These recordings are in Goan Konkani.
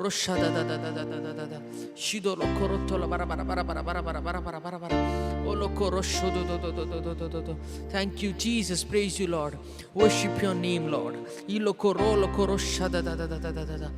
Roshada da da da da da da da da. Shidolo korotolo bara bara bara bara bara bara bara bara bara bara. Oloko roshodo do do do do do do do do. Thank you, Jesus. Praise you, Lord. Worship your name, Lord. Iloko rolo koroshada da da da da da da da.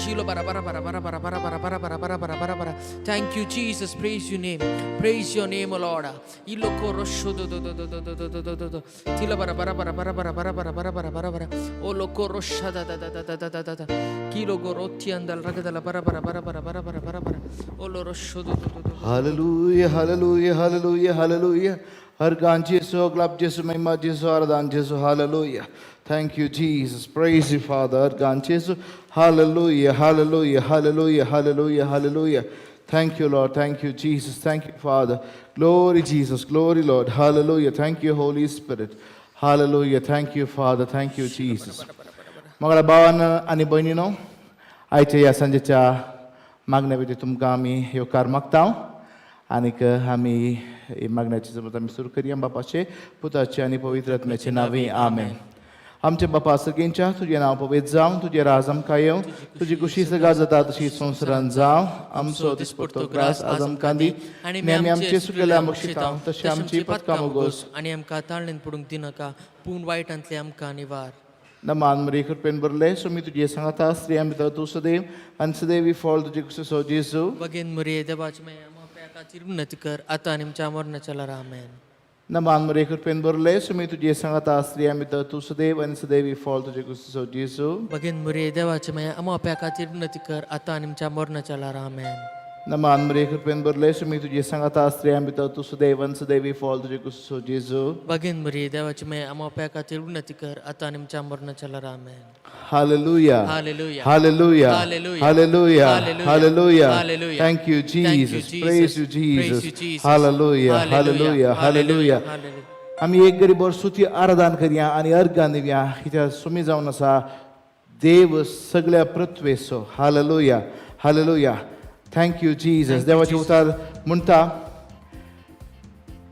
Shilo bara bara bara bara bara bara bara bara bara bara bara bara bara. Thank you, Jesus. Praise your name. Praise your name, O Lord. Iloko roshodo do do do do do do do do do do. Tila bara bara bara bara bara bara bara bara bara bara bara. Oloko roshada da da da da da da da da. Kilo gorotti andal ragadala bara bara bara bara bara bara bara bara. Olo roshodo do do do. Hallelujah, hallelujah, hallelujah, hallelujah. अर्गान जेसु, ग्लाब जेसु, महिमा जेसु, आराधन जेसु, hallelujah. Thank you, Jesus. Praise you, Father. अर्गान जेसु, hallelujah, hallelujah, hallelujah, hallelujah, hallelujah. Thank you, Lord. Thank you, Jesus. Thank you, Father. Glory, Jesus. Glory, Lord. Hallelujah. Thank you, Holy Spirit. Hallelujah. Thank you, Father. Thank you, Jesus. मगळ्या भावान आनी भयणीनो, आयच्या ह्या सांजेच्या मागण्या भितर तुमकां आमी येवकार मागता आनीक आमी ही मागण्याची जमत आमी सुरू करया. बापाचे, पुताचे आनी पवित्र आत्म्याचे नांवी, आमेन. आमचे बापा सर्गेंच्या, तुजें नांव पवित्र जावं, तुजें राज आमकां येवं, तुजी खुशी सर्गा जाता तशी संवसारांत जावं. आमचो दिसपट्टो ग्रास आज आमकां दी आनी आमी आमचे चुकलेल्यांक बक्षिता तशें आमची पतकां उगोस. आनी आमकां ताळणेन पडूंक दिनाका, पूण वायटांतले आमकां निवार. नमान मरिये, कृपेन भरले, स्वामी तुजे सांगाता, स्त्रियां भितर तूं सदैव आनी सदैव फळ तुजे कुशीचो जेजू. भगेन मरिये, देवाची माया, आमच्या खातीर विनंती कर, आता आनी आमच्या मरणाच्या वेळार. आमेन. नमान मरिये, कृपेन भरले, स्वामी तुजे सांगाता, स्त्रियां भितर तूं सदैव आनी सदैव फळ तुजे कुशीचो जेजू. भगेन मरिये, देवाची माया, आमच्या खातीर विनंती कर, आता आनी आमच्या मरणाच्या वेळार. आमेन. नमान मरिये, कृपेन भरले, स्वामी तुजे सांगाता, स्त्रियां भितर तूं सदैव आनी सदैव फळ तुजे कुशीचो जेजू. भगेन मरिये, देवाची माया, आमच्या खातीर विनंती कर, आता आनी आमच्या मरणाच्या वेळार. आमेन. Hallelujah. Hallelujah. Hallelujah. Hallelujah. Hallelujah. Hallelujah. Hallelujah. Hallelujah. Thank you, Thank you, Jesus. Jesus. Praise you, Praise Jesus. you, Jesus. Hallelujah. Hallelujah. Hallelujah. Hallelujah. आमी एक गरीब स्तुती आराधन करया आनी अर्गां दिवया, कित्याक सुमी जावन आसा देव सगळ्या पृथ्वेचो. Hallelujah, hallelujah. Thank you, Jesus. देवाचे उतार म्हणटा,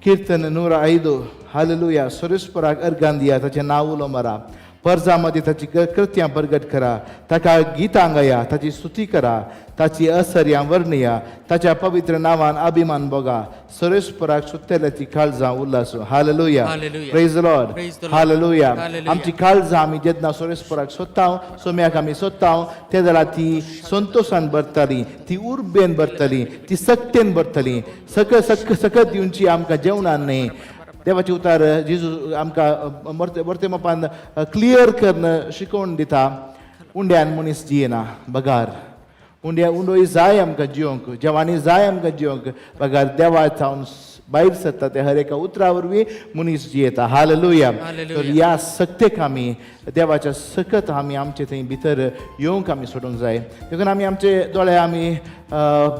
कीर्तन 105, हालेलुया, सुरेश्वराक अर्गां दिया, ताचें नांव उलो मारा, परजा मदीं ताची कृत्यां प्रगट करा, ताका गितां गाया, ताची स्तुती करा, ताची असर्यां वर्णया, ताच्या पवित्र नांवान अभिमान भोगा. सुरेश्वराक सोदतल्याची काळजां उल्लासू. Hallelujah. Hallelujah. Praise the Lord. Praise the Lord. Hallelujah. Hallelujah. आमची काळजां आमी जेन्ना सुरेश्वराक सोदता, सोम्याक आमी सोदता, ते जाल्यार ती संतोशान भरताली, ती उर्बेन भरताली, ती सक्तेन भरताली. सक सक सकत दिवची आमकां जेवणान न्ही. देवाचे उतार जेजू आमकां मर्ते मर्ते मापान क्लियर करून शिकोवन दिता, उंड्यान मनीस जियेना, बगार उंड्या उंडोय जाय आमकां जिवंक, जेवाणी जाय आमकां जिवंक, बगार देवा जावन भायर सरता ते हर एका उतरा वरवीं मनीस जियेता. हालेलुया. हालेलुया. तर ह्या सक्तेक आमी देवाच्या सकत आमी आमचे थंय भितर येवंक आमी सोडूंक जाय. देखून आमी आमचे दोळे आमी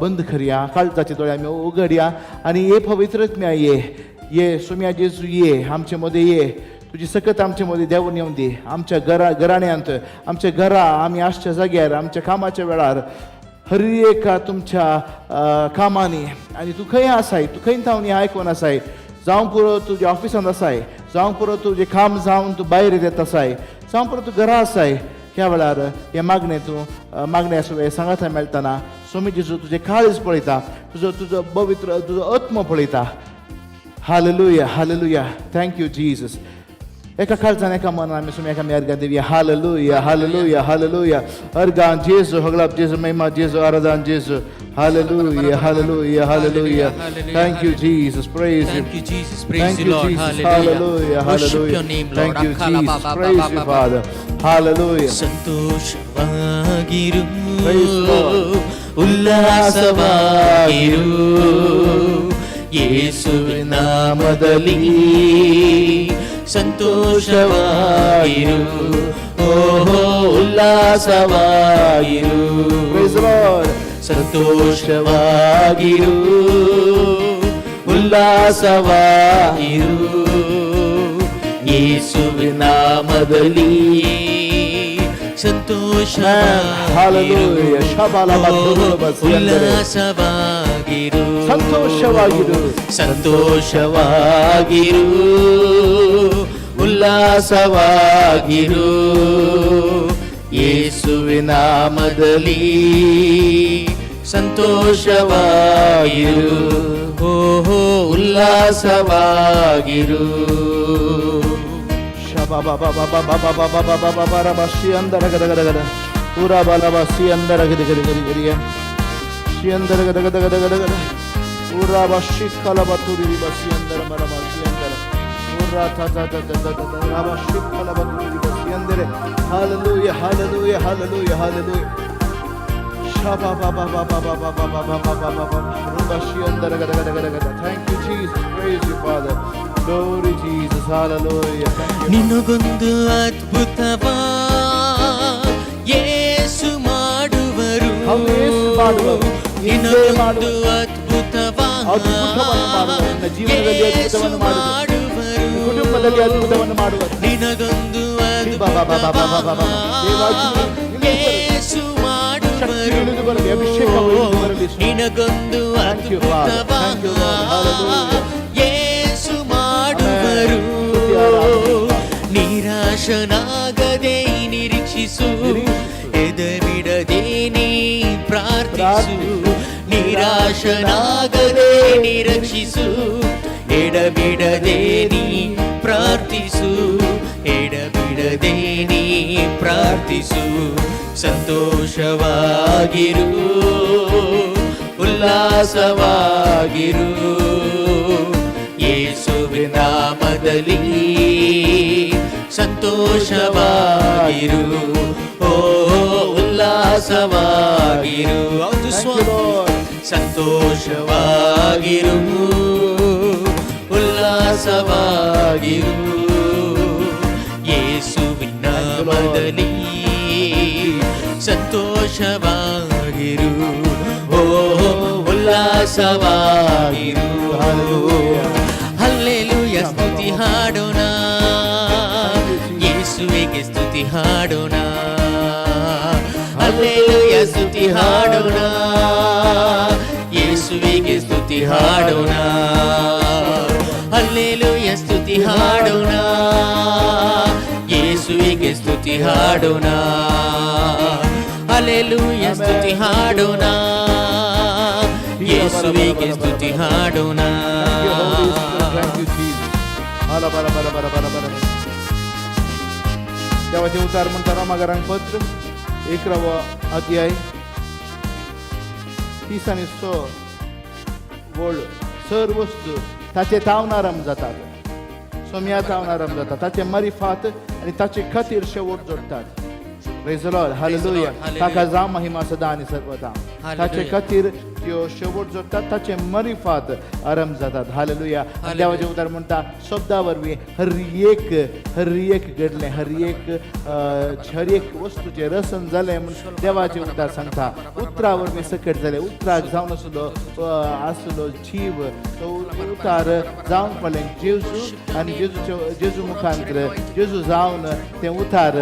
बंद करया, काळजाचे दोळे आमी उगडया आनी ये पवित्र आत्म्या ये, ये सोम्या जेजू, ये आमचे मदें, ये तुजी सकत आमचे मदें देंवून येवन दी. आमच्या घरा घराण्यांत, आमच्या घरा, आमी आसच्या जाग्यार, आमच्या कामाच्या वेळार, हर एका तुमच्या कामांनी आनी तूं खंय आसाय, तूं खंय थावन हें आयकून आसाय, जावं पुरो तुज्या ऑफिसांत आसाय, जावं पुरो तुजें काम जावन तूं भायर येत आसाय, जावं पुरो तूं घरा आसाय, ह्या वेळार हे मागणें तूं मागणें आसूं सांगाता मेळटना स्वामी जेजू तुजें काळीज पळयता, तुजो तुजो पवित्र तुजो आत्मो पळयता. Hallelujah, hallelujah. Thank you, Jesus. एका काळजान, एका मनान आमी सुम्याक आमी अर्गां दिवया. Hallelujah, hallelujah, hallelujah. अर्गां जेजू, हगलाप जेजू, महिमा जेजू, आराधन जेजू. Hallelujah, hallelujah, hallelujah. Thank you, Jesus. Praise you. Thank you, Jesus. Praise Thank you, you, Lord. Jesus. Hallelujah. Hallelujah. Worship Hallelujah. your name, Lord. Thank you, Akala Jesus. ba ba ba Praise ba you, ba ba. Father. Hallelujah. ಸಂತೋಷವಾಗಿರು. Praise the Lord. ಉಲ್ಲಾಸವಾಗಿರು, ಯೇಸುವಿನ ನಾಮದಲ್ಲಿ ಸಂತೋಷವಾಗಿರು, ಓಹೋ ಉಲ್ಲಾಸವಾಗಿರು. Praise the Lord. ಸಂತೋಷವಾಗಿರು, ಉಲ್ಲಾಸವಾಗಿರು, ಯೇಸುವಿನ ನಾಮದಲ್ಲಿ ಸಂತೋಷ. Hallelujah. ಶಬಲಬದ್ದುಲಬಸಿಯಂದರೆ. ಉಲ್ಲಾಸವಾಗಿರು. ಸಂತೋಷವಾಗಿರು. ಸಂತೋಷವಾಗಿರು, ಉಲ್ಲಾಸವಾಗಿರು, ಯೇಸುವಿನ ನಾಮದಲ್ಲಿ ಸಂತೋಷವಾಗಿರು, ಓಹೋ ಉಲ್ಲಾಸವಾಗಿರು. ಶಬ ಅಂದರ ಗದ ಗದ ಗದ ಪೂರ ಬಲ ಬ ಸಿ ಅಂದರ ಗದ ಗದ ಗದ ಗರಿಯ she ಅಂದರ ಗದ ಗದ ಗದ ಗದ ಗದ ಪೂರ ಬ she ಕಲ ಬ ತುರಿ ಬ ಸಿ ಅಂದರ ಮರ ಬ she ಅಂದರ ಪೂರ ತ ತ ತ ತ ತ ತ ರ ಬ she ಕಲ ಬ ತುರಿ ಬ ಸಿ ಅಂದರೆ. Hallelujah, hallelujah, hallelujah, hallelujah. ಶಬ ಬ ಬ ಬ ಬ ಬ ಬ ಬ ಬ ಬ ಬ ಬ ಬ ರುಬ she ಅಂದರ ಗದ ಗದ ಗದ ಗದ. Thank you, Jesus. Praise you, Father. Glory, Jesus. Hallelujah. Thank you. ನಿನಗೊಂದು ಅದ್ಭುತವ ಯೇಸು ಮಾಡುವರು. ಹೌದು, ಯೇಸು ಮಾಡುವರು. ಯೇಸುವೇ ನಿನಗೊಂದು ಮಾಡುವರು. ಅದ್ಭುತವ ಅದ್ಭುತವನ್ನು ಮಾಡುವರು. ನಿನ್ನ ಜೀವನದಲ್ಲಿ ಯೇಸು ಅದ್ಭುತವನ್ನು ಮಾಡುವರು. ಮಾಡುವರು. ನಿನ್ನ ಕುಟುಂಬದಲ್ಲಿ ಅದ್ಭುತವನ್ನು ಮಾಡುವರು. ನಿನಗೊಂದು ಬಾ, ಬಾ, ಬಾ, ಬಾ, ಬಾ, ಬಾ, ಬಾ, ಬಾ. ಅದ್ಭುತವ ದೇವಾಗ್ನಿ ಇಳಿದು ಬರಲಿ. ಯೇಸು ಶಕ್ತಿ ಇಳಿದು ಮಾಡುವರು. ಬರಲಿ, ಅಭಿಷೇಕವು ಇಳಿದು ಬರಲಿ ಸ್ವಾಮಿ. ನಿನಗೊಂದು Thank you, Father. ಅದ್ಭುತವ Thank you, Lord. Hallelujah. Yesu ಮಾಡುವರು. Amen. ಸ್ತುತಿ ಆರಾಧನೆ. ನಿರಾಶನಾಗದೆ ನಿರೀಕ್ಷಿಸು. ನಿರೀಕ್ಷಿಸು. ಎದೆಬಿಡದೆ ನೀ ಪ್ರಾರ್ಥಿಸು. ಪ್ರಾರ್ಥಿಸು. ನಿರಾಶನಾಗದೆ ನಿರೀಕ್ಷಿಸು, ಎಡಬಿಡದೆ ನೀ ಪ್ರಾರ್ಥಿಸು, ಎಡಬಿಡದೆ ನೀ ಪ್ರಾರ್ಥಿಸು. ಸಂತೋಷವಾಗಿರು, ಉಲ್ಲಾಸವಾಗಿರು, ಯೇಸುವಿನ ನಾಮದಲ್ಲಿ ಸಂತೋಷವಾಗಿರು, ಓ ಉಲ್ಲಾಸವಾಗಿರು. ಹೌದು Thank you, Swami. Lord. ಸಂತೋಷವಾಗಿರು, ಉಲ್ಲಾಸವಾಗಿರು, ಯೇಸುವಿನ ನಾಮದಲ್ಲಿ ಸಂತೋಷವಾಗಿರು, ಓ ಉಲ್ಲಾಸವಾಗಿರು. ಹಲ್ಲೆಲೂಯ, ಸ್ತುತಿ ಹಾಡೋಣ, ಯೇಸುವಿಗೆ ಸ್ತುತಿ ಹಾಡೋಣ. ಹಲ್ಲೆಲೂಯ, ಸ್ತುತಿ ಹಾಡೋಣ, ಯೇಸುವಿಗೆ ಸ್ತುತಿ ಹಾಡೋಣ. ಹಲ್ಲೆಲೂಯ, ಸ್ತುತಿ ಹಾಡೋಣ, ಯೇಸುವಿಗೆ ಸ್ತುತಿ ಹಾಡೋಣ. ಹಲ್ಲೆಲೂಯ, ಸ್ತುತಿ ಹಾಡೋಣ, ಯೇಸುವಿಗೆ ಸ್ತುತಿ ಹಾಡೋಣ. Thank you, Holy Spirit. Thank you, Jesus. हाला बरा बरा बरा बरा बरा. देवाचे उतार म्हणटा रोमाकारांक पत्र 11वो अध्याय 30 आनी 6 वळ. सर वस्तू ताचे तावन आरंभ जातात, सोम्या तावन आरंभ जातात, ताचे मरिफात आनी ताचे खातीर शेवट जोडटात. Praise the Lord. Hallelujah. Hallelujah. ताका जावं महिमा सदा आनी सर्वदा. ताचे खातीर त्यो शेवट जोडटात, ताचे मरिफात आरंभ जातात. हालेलुया. देवाचें उतर म्हणटा, शब्दा वरवीं हर एक हर एक घडलें, हर एक हर एक वस्तूचें रसन जालें म्हूण देवाचें उतर सांगता. उतरा वरवीं सकट जालें. उतराक जावन आसलो आसलो जीव, तो उतार जावन पडलें जेजू आनी जेजूचे जेजू मुखांतर जेजू जावन तें उतार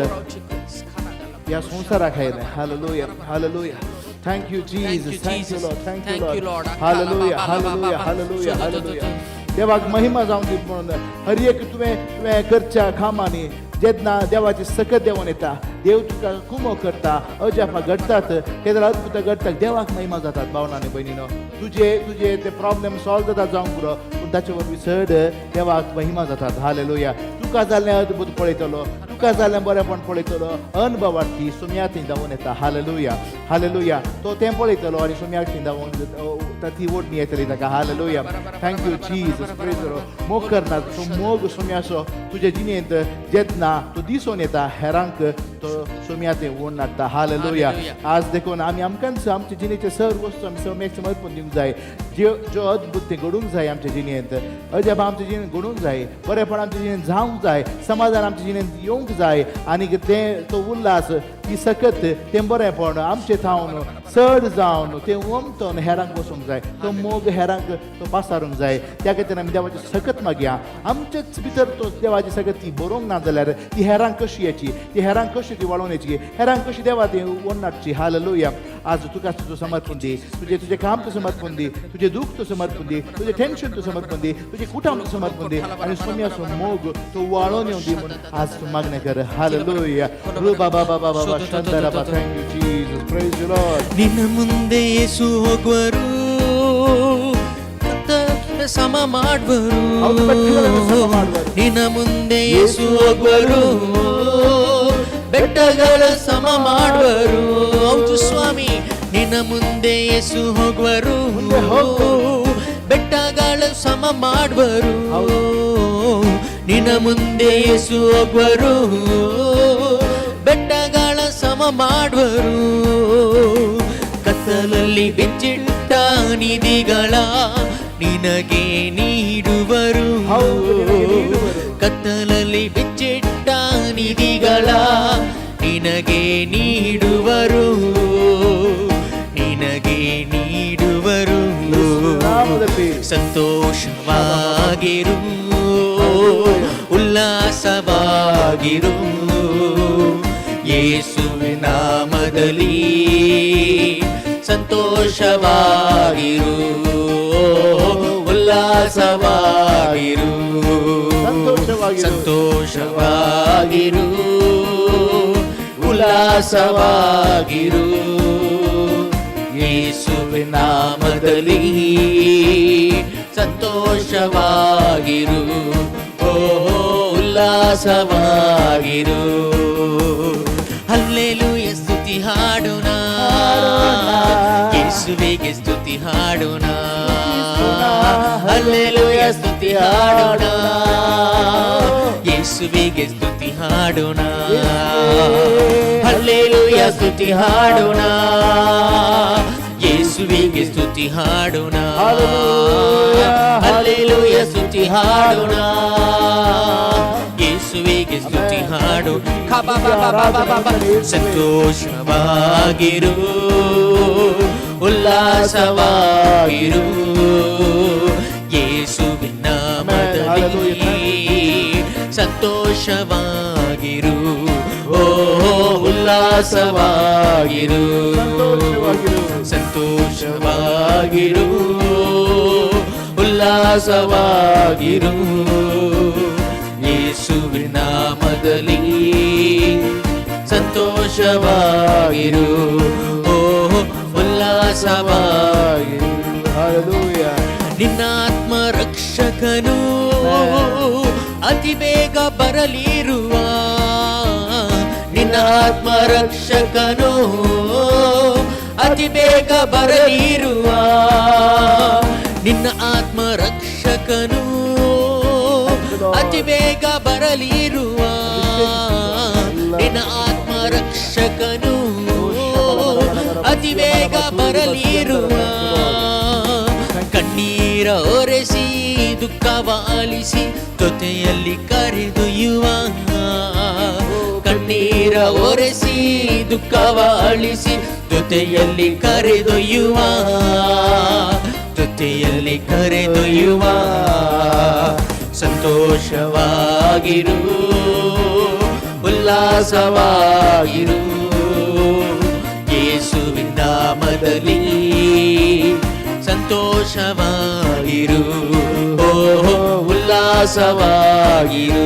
ह्या संवसाराक आयलें. Hallelujah, hallelujah. Thank you, Jesus. Thank you, Jesus. Lord. Thank you, Thank you, Lord. Lord. Hallelujah, hallelujah, hallelujah, hallelujah. देवाक महिमा जावं दी म्हणून हर एक तुवें तुवें करच्या कामांनी जेन्ना देवाची सकत देंवन येता, देव तुका कुमो करता, अजापां घडटात, केन्ना अद्भुत घडटात, देवाक महिमा जातात. भावना आनी भयणीनो, तुजे तुजे ते प्रॉब्लेम सॉल्व जातात जावंक पुरो, पूण ताचे वरवीं चड देवाक महिमा जातात. हालेलुया. तुका जाल्लें अद्भुत पळयतलो, तुका जाल्लें बरेंपण पळयतलो, अनुभवात ती सुम्या थंय धांवून येता. Hallelujah, hallelujah. तो तें पळयतलो आनी सुम्याक थंय धांवून ती ओडणी येतली ताका. Hallelujah. Thank you, Jesus. Praise. मोग करना, तो मोग सुम्याचो तुजे जिणेंत जेन्ना तो दिसून येता, हेरांक तो सुम्या थंय ओडून हाडटा. हालेलुया. आज देखून आमी आमकांच आमचे जिणेचे सर वस्तू आमी सम्याक समर्पण दिवंक जाय. ज्यो ज्यो अद्भुत तें घडूंक जाय आमच्या जिणेंत, अजाप आमच्या जिणेंत घडूंक जाय, बरेपण आमच्या जिणेंत जावंक जाय, समाधान आमच्या जिणेंत येवंक जाय आनी तें तो उल्हास, ती सकत, तें बरेंपण आमचें थावन चड जावन तें ओमतोन हेरांक वचूंक जाय. तो मोग हेरांक तो पासारूंक जाय. त्या खातीर आमी देवाची सकत मागया. आमचेच भितर तो देवाची सकत ती बरोवंक ना जाल्यार ती हेरांक कशी येची? ती हेरांक कशी ती वाळोवन येची? हेरांक कशी देवा ती ओडनाटची? हालेलुया. आज तुका तुजो समर्पण दी, तुजें तुजें काम तूं समर्पण दी, तुजें तुजें दूख तूं समर्पून दी, तुजें टेन्शन तूं समर्पून दी, तुजें कुटाम तूं समर्पून दी आनी सोम्याचो मोग तूं वाळोवन येवं दी म्हूण आज तूं मागणें कर. हालेलुया. रू बाबा बाबा बाबा शांताराबा. Thank you Jesus, praise you Lord. ನಿನ್ನ ಮುಂದೆ ಯೇಸು ಹೋಗುವರು, ಕತ್ತ ಸಮ ಮಾಡುವರು. ಹೌದು, ಬೆಟ್ಟಗಳನ್ನು ಸಮ ಮಾಡುವರು. ನಿನ್ನ ಮುಂದೆ ಯೇಸು ಹೋಗುವರು, ಬೆಟ್ಟಗಳ ಸಮ ಮಾಡುವರು. ಹೌದು ಸ್ವಾಮಿ, ನಿನ್ನ ಮುಂದೆ ಯೇಸು ಹೋಗುವರು, ಮುಂದೆ ಹೋಗುವರು. ಬೆಟ್ಟಗಳ ಸಮ ಮಾಡುವರು. ಹೌದು. ನಿನ್ನ ಮುಂದೆ ಯೇಸು ಹೋಗುವರು, ಬೆಟ್ಟಗಳ ಸಮ ಮಾಡುವರು. ಕತ್ತಲಲ್ಲಿ ಬಿಚ್ಚಿಟ್ಟ ನಿಧಿಗಳ ನಿನಗೆ ನೀಡುವರು. ಹೌದು, ನಿನಗೆ ನೀಡುವರು. ಕತ್ತಲಲ್ಲಿ ಬಿಚ್ಚಿಟ್ಟ ನಿಧಿಗಳ ನಿನಗೆ ನೀಡುವರು, ನಿನಗೆ ನೀಡುವರು. ನಾಮದಲ್ಲಿ. ಸಂತೋಷವಾಗಿರು, ಉಲ್ಲಾಸವಾಗಿರು, ಯೇಸುವಿನ ನಾಮದಲ್ಲಿ ಸಂತೋಷವಾಗಿರು, ಉಲ್ಲಾಸವಾಗಿರು. ಸಂತೋಷವಾಗಿರು. ಸಂತೋಷವಾಗಿರು, ಉಲ್ಲಾಸವಾಗಿರು, ಯೇಸುವಿನ ನಾಮದಲ್ಲಿ ಸಂತೋಷವಾಗಿರು, ಓ ಉಲ್ಲಾಸವಾಗಿರು. ಹಲ್ಲೆಲೂಯ ಸ್ತುತಿ ಹಾಡೋಣ, ಯೇಸುವಿಗೆ ಸ್ತುತಿ ಹಾಡೋಣ. ಹಲ್ಲೆಲೂಯ ಸ್ತುತಿ ಹಾಡೋಣ, ಯೇಸುವಿಗೆ ಸ್ತುತಿ ಹಾಡೋಣ. ಹಲ್ಲೆಲೂಯ ಸ್ತುತಿ ಹಾಡೋಣ, ಯೇಸುವಿಗೆ ಸ್ತುತಿ ಹಾಡೋಣ. ಹಲ್ಲೆಲೂಯ ಸ್ತುತಿ ಹಾಡೋಣ, ಯೇಸುವಿಗೆ ಸ್ತುತಿ ಹಾಡು. ಸಂತೋಷವಾಗಿರು, ಉಲ್ಲಾಸವಾಗಿರು, ಯೇಸುವಿನ ನಾಮದಲ್ಲಿ ಸಂತೋಷವಾಗಿರು, ಓ ಉಲ್ಲಾಸವಾಗಿರು. ಸಂತೋಷವಾಗಿರು. ಸಂತೋಷವಾಗಿರು, ಉಲ್ಲಾಸವಾಗಿರು, ಯೇಸುವಿನ ನಾಮದಲ್ಲಿ ಸಂತೋಷವಾಗಿರು, ಓ ಉಲ್ಲಾಸವಾಗಿರು. Hallelujah. ನಿನ್ನ ಆತ್ಮ ರಕ್ಷಕನು ಅತಿ ಬೇಗ ಬರಲಿರುವ, ನಿನ್ನ ಆತ್ಮ ರಕ್ಷಕನು ಅತಿ ಬೇಗ ಬರಲಿರುವ, ನಿನ್ನ ಆತ್ಮ ರಕ್ಷಕನು ಅತಿ ಬೇಗ ಬರಲಿರುವ, ನಿನ್ನ ಆತ್ಮ ರಕ್ಷಕನು ಅತಿ ಬೇಗ ಬರಲಿರುವ. ಕಣ್ಣೀರ ಒರೆಸಿ ದುಃಖವ ಅಳಿಸಿ ಜೊತೆಯಲ್ಲಿ ಕರೆದೊಯ್ಯುವ, ಕಣ್ಣೀರ ಒರೆಸಿ ದುಃಖವ ಅಳಿಸಿ ಜೊತೆಯಲ್ಲಿ ಕರೆದೊಯ್ಯುವ, ಜೊತೆಯಲ್ಲಿ ಕರೆದೊಯ್ಯುವ. ಸಂತೋಷವಾಗಿರು, ಉಲ್ಲಾಸವಾಗಿರು, ಯೇಸುವಿನ ನಾಮದಲ್ಲಿ ಸಂತೋಷವಾಗಿರು, ಓ ಉಲ್ಲಾಸವಾಗಿರು.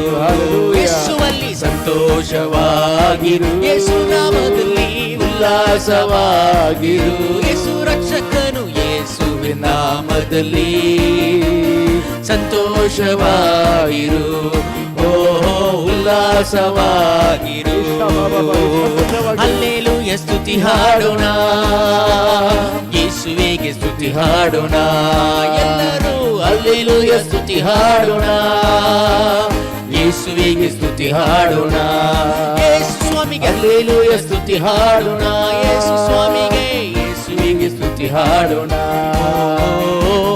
ಯೇಸುವಲ್ಲಿ ಸಂತೋಷವಾಗಿರು, ಯೇಸು ನಾಮದಲ್ಲಿ ಉಲ್ಲಾಸವಾಗಿರು, ಯೇಸು ರಕ್ಷಕನು ಯೇಸುವಿನ ನಾಮದಲ್ಲಿ ಸಂತೋಷವಾಗಿರು, ಓ ಉಲ್ಲಾಸವಾಗಿರು. ಹಲ್ಲೆಲೂಯ ಸ್ತುತಿ ಹಾಡೋಣ, ಯೇಸುವಿಗೆ ಸ್ತುತಿ ಹಾಡೋಣ. ಎಲ್ಲರೂ ಹಲ್ಲೆಲೂಯ ಸ್ತುತಿ ಹಾಡೋಣ, ಯೇಸುವಿಗೆ ಸ್ತುತಿ ಹಾಡೋಣ. ಯೇಸು ಸ್ವಾಮಿಗೆ ಹಲ್ಲೆಲೂಯ ಸ್ತುತಿ ಹಾಡೋಣ, ಯೇಸು ಸ್ವಾಮಿಗೆ ಯೇಸುವಿಗೆ ಸ್ತುತಿ ಹಾಡೋಣ.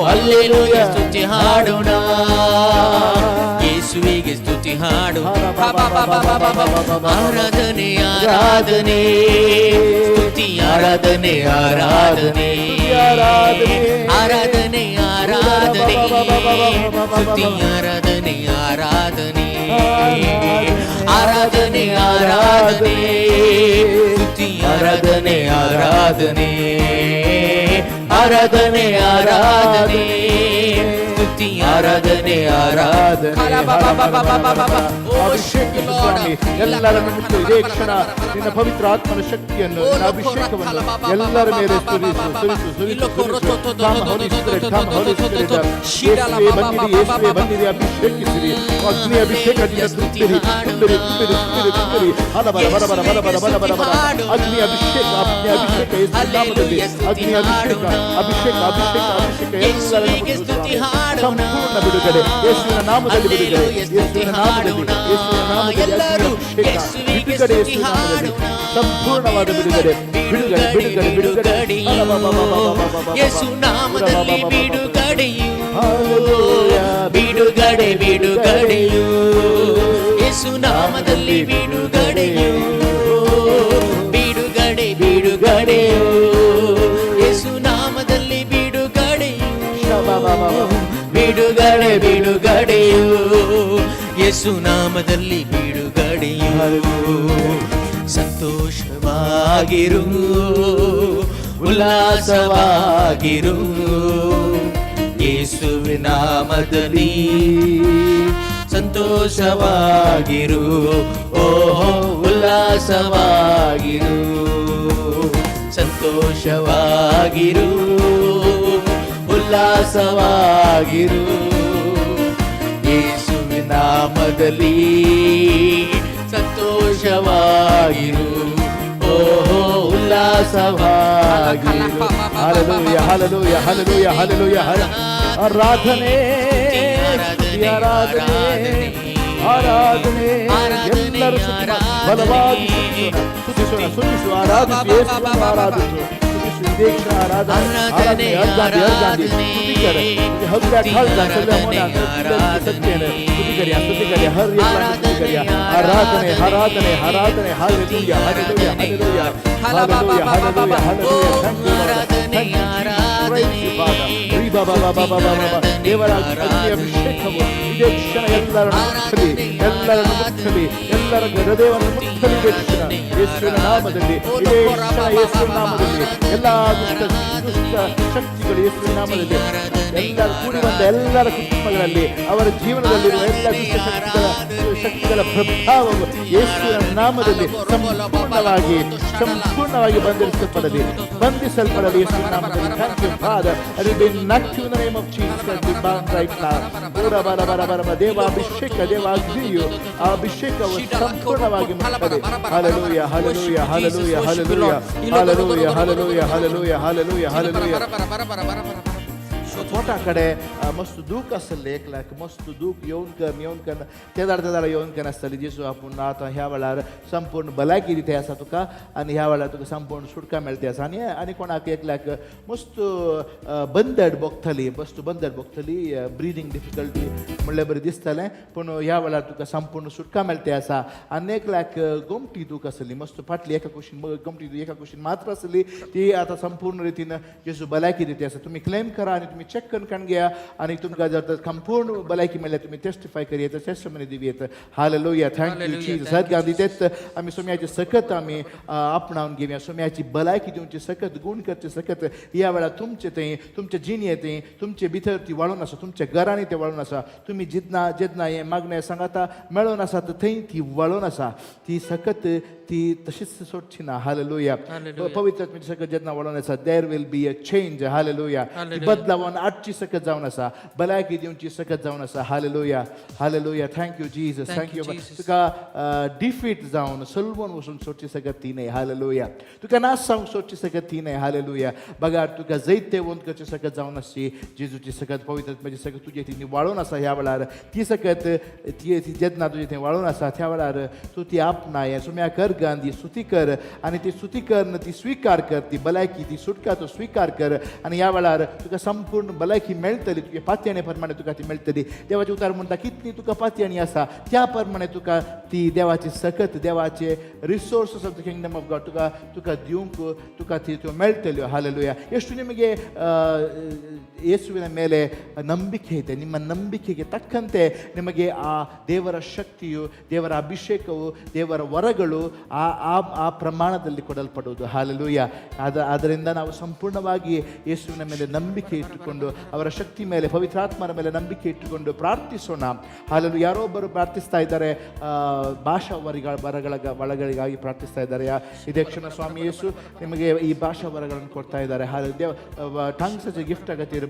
ಹಲ್ಲೆಲೂಯ ಸ್ತುತಿ ಹಾಡೋಣ, ಯೇಸುವಿಗೆ ಸ್ತುತಿ ಹಾಡು. ಆರಾಧನೆ ಆರಾಧನೆ ಸ್ತುತಿ ಆರಾಧನೆ ಆರಾಧನೆ ಆರಾಧನೆ ಆರಾಧನೆ ಸ್ತುತಿ ಆರಾಧನೆ ಆರಾಧನೆ ಆರಾಧನೆ ಆರಾಧನೆ ಸ್ತುತಿ ಆರಾಧನೆ ಆರಾಧನೆ ಆರಾಧನೆ ಆರಾಧನೆ ಸ್ತುತಿ ಆರಾಧನೆ ಆರಾಧನೆ. ಅಭಿಷೇಕಿಸು ಸ್ವಾಮಿ, ಎಲ್ಲರನ್ನು ಮುಟ್ಟು. ಇದೇ ಕ್ಷಣ ನಿನ್ನ ಪವಿತ್ರ ಆತ್ಮನ ಶಕ್ತಿಯನ್ನು, ನಿನ್ನ ಅಭಿಷೇಕವನ್ನು ಎಲ್ಲರ ಮೇಲೆ ಸುರಿಸು, ಸುರಿಸು, ಸುರಿಸು, ಸುರಿಸು. Come, Holy Spirit, come, Holy Spirit. ಯೇಸುವೇ ಬಂದಿರಿ, ಯೇಸುವೇ ಬಂದಿರಿ, ಅಭಿಷೇಕಿಸಿರಿ. ಅಗ್ನಿ ಅಭಿಷೇಕದಿಂದ ತುಂಬಿರಿ, ತುಂಬಿರಿ, ತುಂಬಿರಿ, ತುಂಬಿರಿ, ತುಂಬಿರಿ. ಹಲ ಬರ ಬರ ಬರ ಬರ ಬರ ಬರ ಬರ ಬರ. ಅಗ್ನಿ ಅಭಿಷೇಕ, ಅಗ್ನಿ ಅಭಿಷೇಕ, ಯೇಸುವಿನ ನಾಮದಲ್ಲಿ ಅಗ್ನಿ ಅಭಿಷೇಕ, ಅಭಿಷೇಕ, ಅಭಿಷೇಕ, ಅಭಿಷೇಕ. ಎಲ್ಲರನ್ನು ಮುಟ್ಟು ಸ್ವಾಮಿ. ಸಂಪೂರ್ಣ ಬಿಡುಗಡೆ ಯೇಸುವಿನ ನಾಮದಲ್ಲಿ, ಬಿಡುಗಡೆ ಯೇಸುವಿನ ನಾಮದಲ್ಲಿ, ಯೇಸುವಿನ ನಾಮದಲ್ಲಿ. ಅಗ್ನಿ ಅಭಿಷೇಕ, ಬಿಡುಗಡೆ ಯೇಸುವಿನ ನಾಮದಲ್ಲಿ, ಸಂಪೂರ್ಣವಾದ ಬಿಡುಗಡೆ, ಬಿಡುಗಡೆ, ಬಿಡುಗಡೆ, ಬಿಡುಗಡೆ. ಯೇಸು ನಾಮದಲ್ಲಿ ಬಿಡುಗಡೆಯು. Hallelujah. ಬಿಡುಗಡೆ, ಬಿಡುಗಡೆಯು, ಯೇಸು ನಾಮದಲ್ಲಿ ಬಿಡುಗಡೆಯು. ಬಿಡುಗಡೆ, ಬಿಡುಗಡೆಯು, ಯೇಸು ನಾಮದಲ್ಲಿ ಬಿಡುಗಡೆಯು. ಬಿಡುಗಡೆ, ಬಿಡುಗಡೆಯು, ಯೇಸು ನಾಮದಲ್ಲಿ ಬಿಡುಗಡೆಯು. ಸಂತೋಷವಾಗಿರು, ಉಲ್ಲಾಸವಾಗಿರು, ಯೇಸುವಿನ ನಾಮದಲ್ಲಿ ಸಂತೋಷವಾಗಿರು, ಓಹೋ ಉಲ್ಲಾಸವಾಗಿರು. ಸಂತೋಷವಾಗಿರು, ಉಲ್ಲಾಸವಾಗಿರು, ಯೇಸುವಿನ ನಾಮದಲ್ಲಿ ಸಂತೋಷವಾಗಿರು, ಓಹೋ ಉಲ್ಲಾಸವಾಗಿರು. Hallelujah, hallelujah, hallelujah, hallelujah. ಆರಾಧನೆ, ಸ್ತುತಿ, ಆರಾಧನೆ, ಆರಾಧನೆ. ಎಲ್ಲರೂ ಸ್ತುತಿ ಮಾಡಿ, ಬಲವಾಗಿ ಸ್ತುತಿಸೋಣ, ಸ್ತುತಿಸೋಣ, ಸ್ತುತಿಸು, ಆರಾಧಿಸು, ಯೇಸುವನ್ನು ಆರಾಧಿಸು, ಸ್ತುತಿಸು. ಇದೇ ಕ್ಷಣ ಆರಾಧನೆ, ಆರಾಧನೆ. ಹರ್ಗಾಂಧಿ, ಹರ್ಗಾಂಧಿ ಸ್ತುತಿ ಕರೆ. ಹಗ್ಗ ಖಾಲ್ದ ಸಲ್ಲೆ ಮೋನ ಸತ್ಯನ ಸ್ತುತಿ ಕರಿಯ, ಸ್ತುತಿ ಕರಿಯ, ಹರ್ ಎಲ್ಲ ಸ್ತುತಿ ಕರಿಯ. ಆರಾಧನೆ, ಆರಾಧನೆ, ಆರಾಧನೆ. Hallelujah, hallelujah, hallelujah, hallelujah, hallelujah, hallelujah. Thank you, Lord. Thank you, Jesus. Praise you, Father. ರೀ ಬಾ ಬಾ ಬಾ ಬಾ ಬಾ ಬಾ ಬಾ. ದೇವರ ಅಗ್ನಿ ಅಭಿಷೇಕವು ಇದೇ ಕ್ಷಣ ಎಲ್ಲರನ್ನು ಮುಟ್ಟಲಿ, ಎಲ್ಲರನ್ನು ಮುಟ್ಟಲಿ, ಎಲ್ಲರ ಹೃದಯವನ್ನು ಮುಟ್ಟಲಿ. ಇದೇ ಕ್ಷಣ ಯೇಸುವಿನ ನಾಮದಲ್ಲಿ, ಇದೇ ಕ್ಷಣ ಯೇಸುವಿನ ನಾಮದಲ್ಲಿ ಎಲ್ಲ ದುಷ್ಟ ದುಷ್ಟ ಶಕ್ತಿಗಳು ಯೇಸುವಿನ ನಾಮದಲ್ಲಿ ಎಲ್ಲರ ಕೂಡಿ ಬಂದ ಎಲ್ಲರ ಕುಟುಂಬಗಳಲ್ಲಿ, ಅವರ ಜೀವನದಲ್ಲಿರುವ ಎಲ್ಲ ದುಷ್ಟ ಶಕ್ತಿಗಳ ಶಕ್ತಿಗಳ ಪ್ರಭಾವವು ಯೇಸುವಿನ ನಾಮದಲ್ಲಿ ಸಂಪೂರ್ಣವಾಗಿ ಸಂಪೂರ್ಣವಾಗಿ ಬಂಧಿಸಲ್ಪಡಲಿ, ಬಂಧಿಸಲ್ಪಡಲಿ ಯೇಸುವಿನ ನಾಮದಲ್ಲಿ. Thank you, Father. It will be inactive in the name of Jesus Christ. Be bound right now. ಪೂರ ಬರ ಬರ ಬರ ಬರ. ದೇವ ಅಭಿಷೇಕ, ದೇವ ಅಗ್ನಿಯು, ಆ ಅಭಿಷೇಕವು ಸಂಪೂರ್ಣವಾಗಿ ಮುಟ್ಟಲಿ. Hallelujah, hallelujah, hallelujah, hallelujah, hallelujah, hallelujah, hallelujah, hallelujah, hallelujah. पोटा कडेन मस्त दूख आसलें एकल्याक, मस्त दूख येवन कर येवन कर, तेदार तेदार येवन कर आसताली. जेजू आपूण आतां ह्या वेळार संपूर्ण भलायकी दिता आसा तुका आनी ह्या वेळार तुका संपूर्ण सुटका मेळटा आसा. आनी आनी कोणाक एकल्याक मस्त बंदड भोगताली, मस्त बंदड भोगताली, ब्रिदींग डिफिकल्टी म्हणल्यार बरें दिसतालें, पूण ह्या वेळार तुका संपूर्ण सुटका मेळटा आसा. आनी एकल्याक गोमटी दूख आसली मस्त, फाटली एका कुशीन गोमटी दूख एका कुशीन मात्र आसली, ती आतां संपूर्ण रितीन जेजू भलायकी दिता आसा. तुमी क्लेम करा आनी तुमी चॅक करून काडून घेया आनी तुमकां जर तर संपूर्ण भलायकी मेळ्ळ्यार तुमी टेस्टिफाय करी येता, टेस्टमनी दिवं येता. Hallelujah. Thank you. Hallelujah. Jesus. Thank you. Gandhi तेच आमी सोम्याची सकत आमी आपणावन घेवया. सोम्याची भलायकी दिवची सकत, गुण करची सकत ह्या वेळार तुमचे थंय, तुमचे जिणये थंय, तुमचे भितर ती वाळून आसा, तुमच्या घरांनी ती वाळून आसा. तुमी जितना जेन्ना हें मागणें सांगाता मेळोन आसा, तर थंय ती वाळून आसा. ती सकत ती तशीच सोडची ना. हालेलुया. Hallelujah. पवित्र आत्म्याची सकत जेन्ना वाळून आसा, there will be a change. Hallelujah. ती Hallelujah. बदलावन आटची सकत जावन आसा, भलायकी दिवची सकत जावन आसा. Hallelujah, hallelujah. Thank you, Jesus. Thank thank you, you. Jesus. तुका डिफीट जावन सलवून वचून सोडची सकत ती न्हय. हालेलुया. तुका नाश जावंक सोडची सकत ती न्हय. हालेलुया. बगार तुका जैतेवंत करची सकत जावन आसची जेजूची सकत, पवित्र आत्म्याची सकत तुजे ती वाळून आसा ह्या वेळार. ती सकत ती ती जेन्ना तुजे थंय वाळून आसा, त्या वेळार तूं ती आपणाय, सुम्या कर गांधी स्तुती कर आनी ती स्तुती कर, ती स्विकार कर, ती भलायकी, ती सुटका तूं स्विकार कर आनी ह्या वेळार तुका संपूर्ण संपूर्ण भलायकी मेळटली. तुगे पातयेणे प्रमाणे तुका ती मेळटली. देवाचे उतार म्हणटा, कितली तुका पातयेणी आसा त्या प्रमाणे तुका ती देवाची सकत, देवाचे resources of the kingdom of God तुका तुका दिवंक तुका ती त्यो मेळटल्यो. ಹಾಲೆಲೂಯ. ಎಷ್ಟು ನಿಮಗೆ ಯೇಸುವಿನ ಮೇಲೆ ನಂಬಿಕೆ ಇದೆ, ನಿಮ್ಮ ನಂಬಿಕೆಗೆ ತಕ್ಕಂತೆ ನಿಮಗೆ ಆ ದೇವರ ಶಕ್ತಿಯು, ದೇವರ ಅಭಿಷೇಕವು, ದೇವರ ವರಗಳು ಆ ಆ ಆ ಪ್ರಮಾಣದಲ್ಲಿ ಕೊಡಲ್ಪಡುವುದು. ಹಾಲೆಲೂಯ. ಆದ್ದರಿಂದ ನಾವು ಸಂಪೂರ್ಣವಾಗಿ ಯೇಸುವಿನ ಮೇಲೆ ನಂಬಿಕೆ ಇಟ್ಟುಕೊಂಡು, ಅವರ ಶಕ್ತಿ ಮೇಲೆ, ಪವಿತ್ರಾತ್ಮರ ಮೇಲೆ ನಂಬಿಕೆ ಇಟ್ಟುಕೊಂಡು ಪ್ರಾರ್ಥಿಸೋಣ. ಹಾಲೆಲೂಯ. ಯಾರೋ ಒಬ್ಬರು ಪ್ರಾರ್ಥಿಸ್ತಾ ಇದ್ದಾರೆ, ಭಾಷಾ ವರಗಳ ವರಗಳಿಗಾಗಿ ಪ್ರಾರ್ಥಿಸ್ತಾ ಇದ್ದಾರೆ. ಇದೇ ಕ್ಷಣ ಸ್ವಾಮಿ ಯೇಸು ನಿಮಗೆ ಈ ಭಾಷಾ ವರಗಳನ್ನು ಕೊಡ್ತಾ ಇದ್ದಾರೆ. ಹಾಗೆ ದೇव टंग्साचे गिफ्टा खातीर,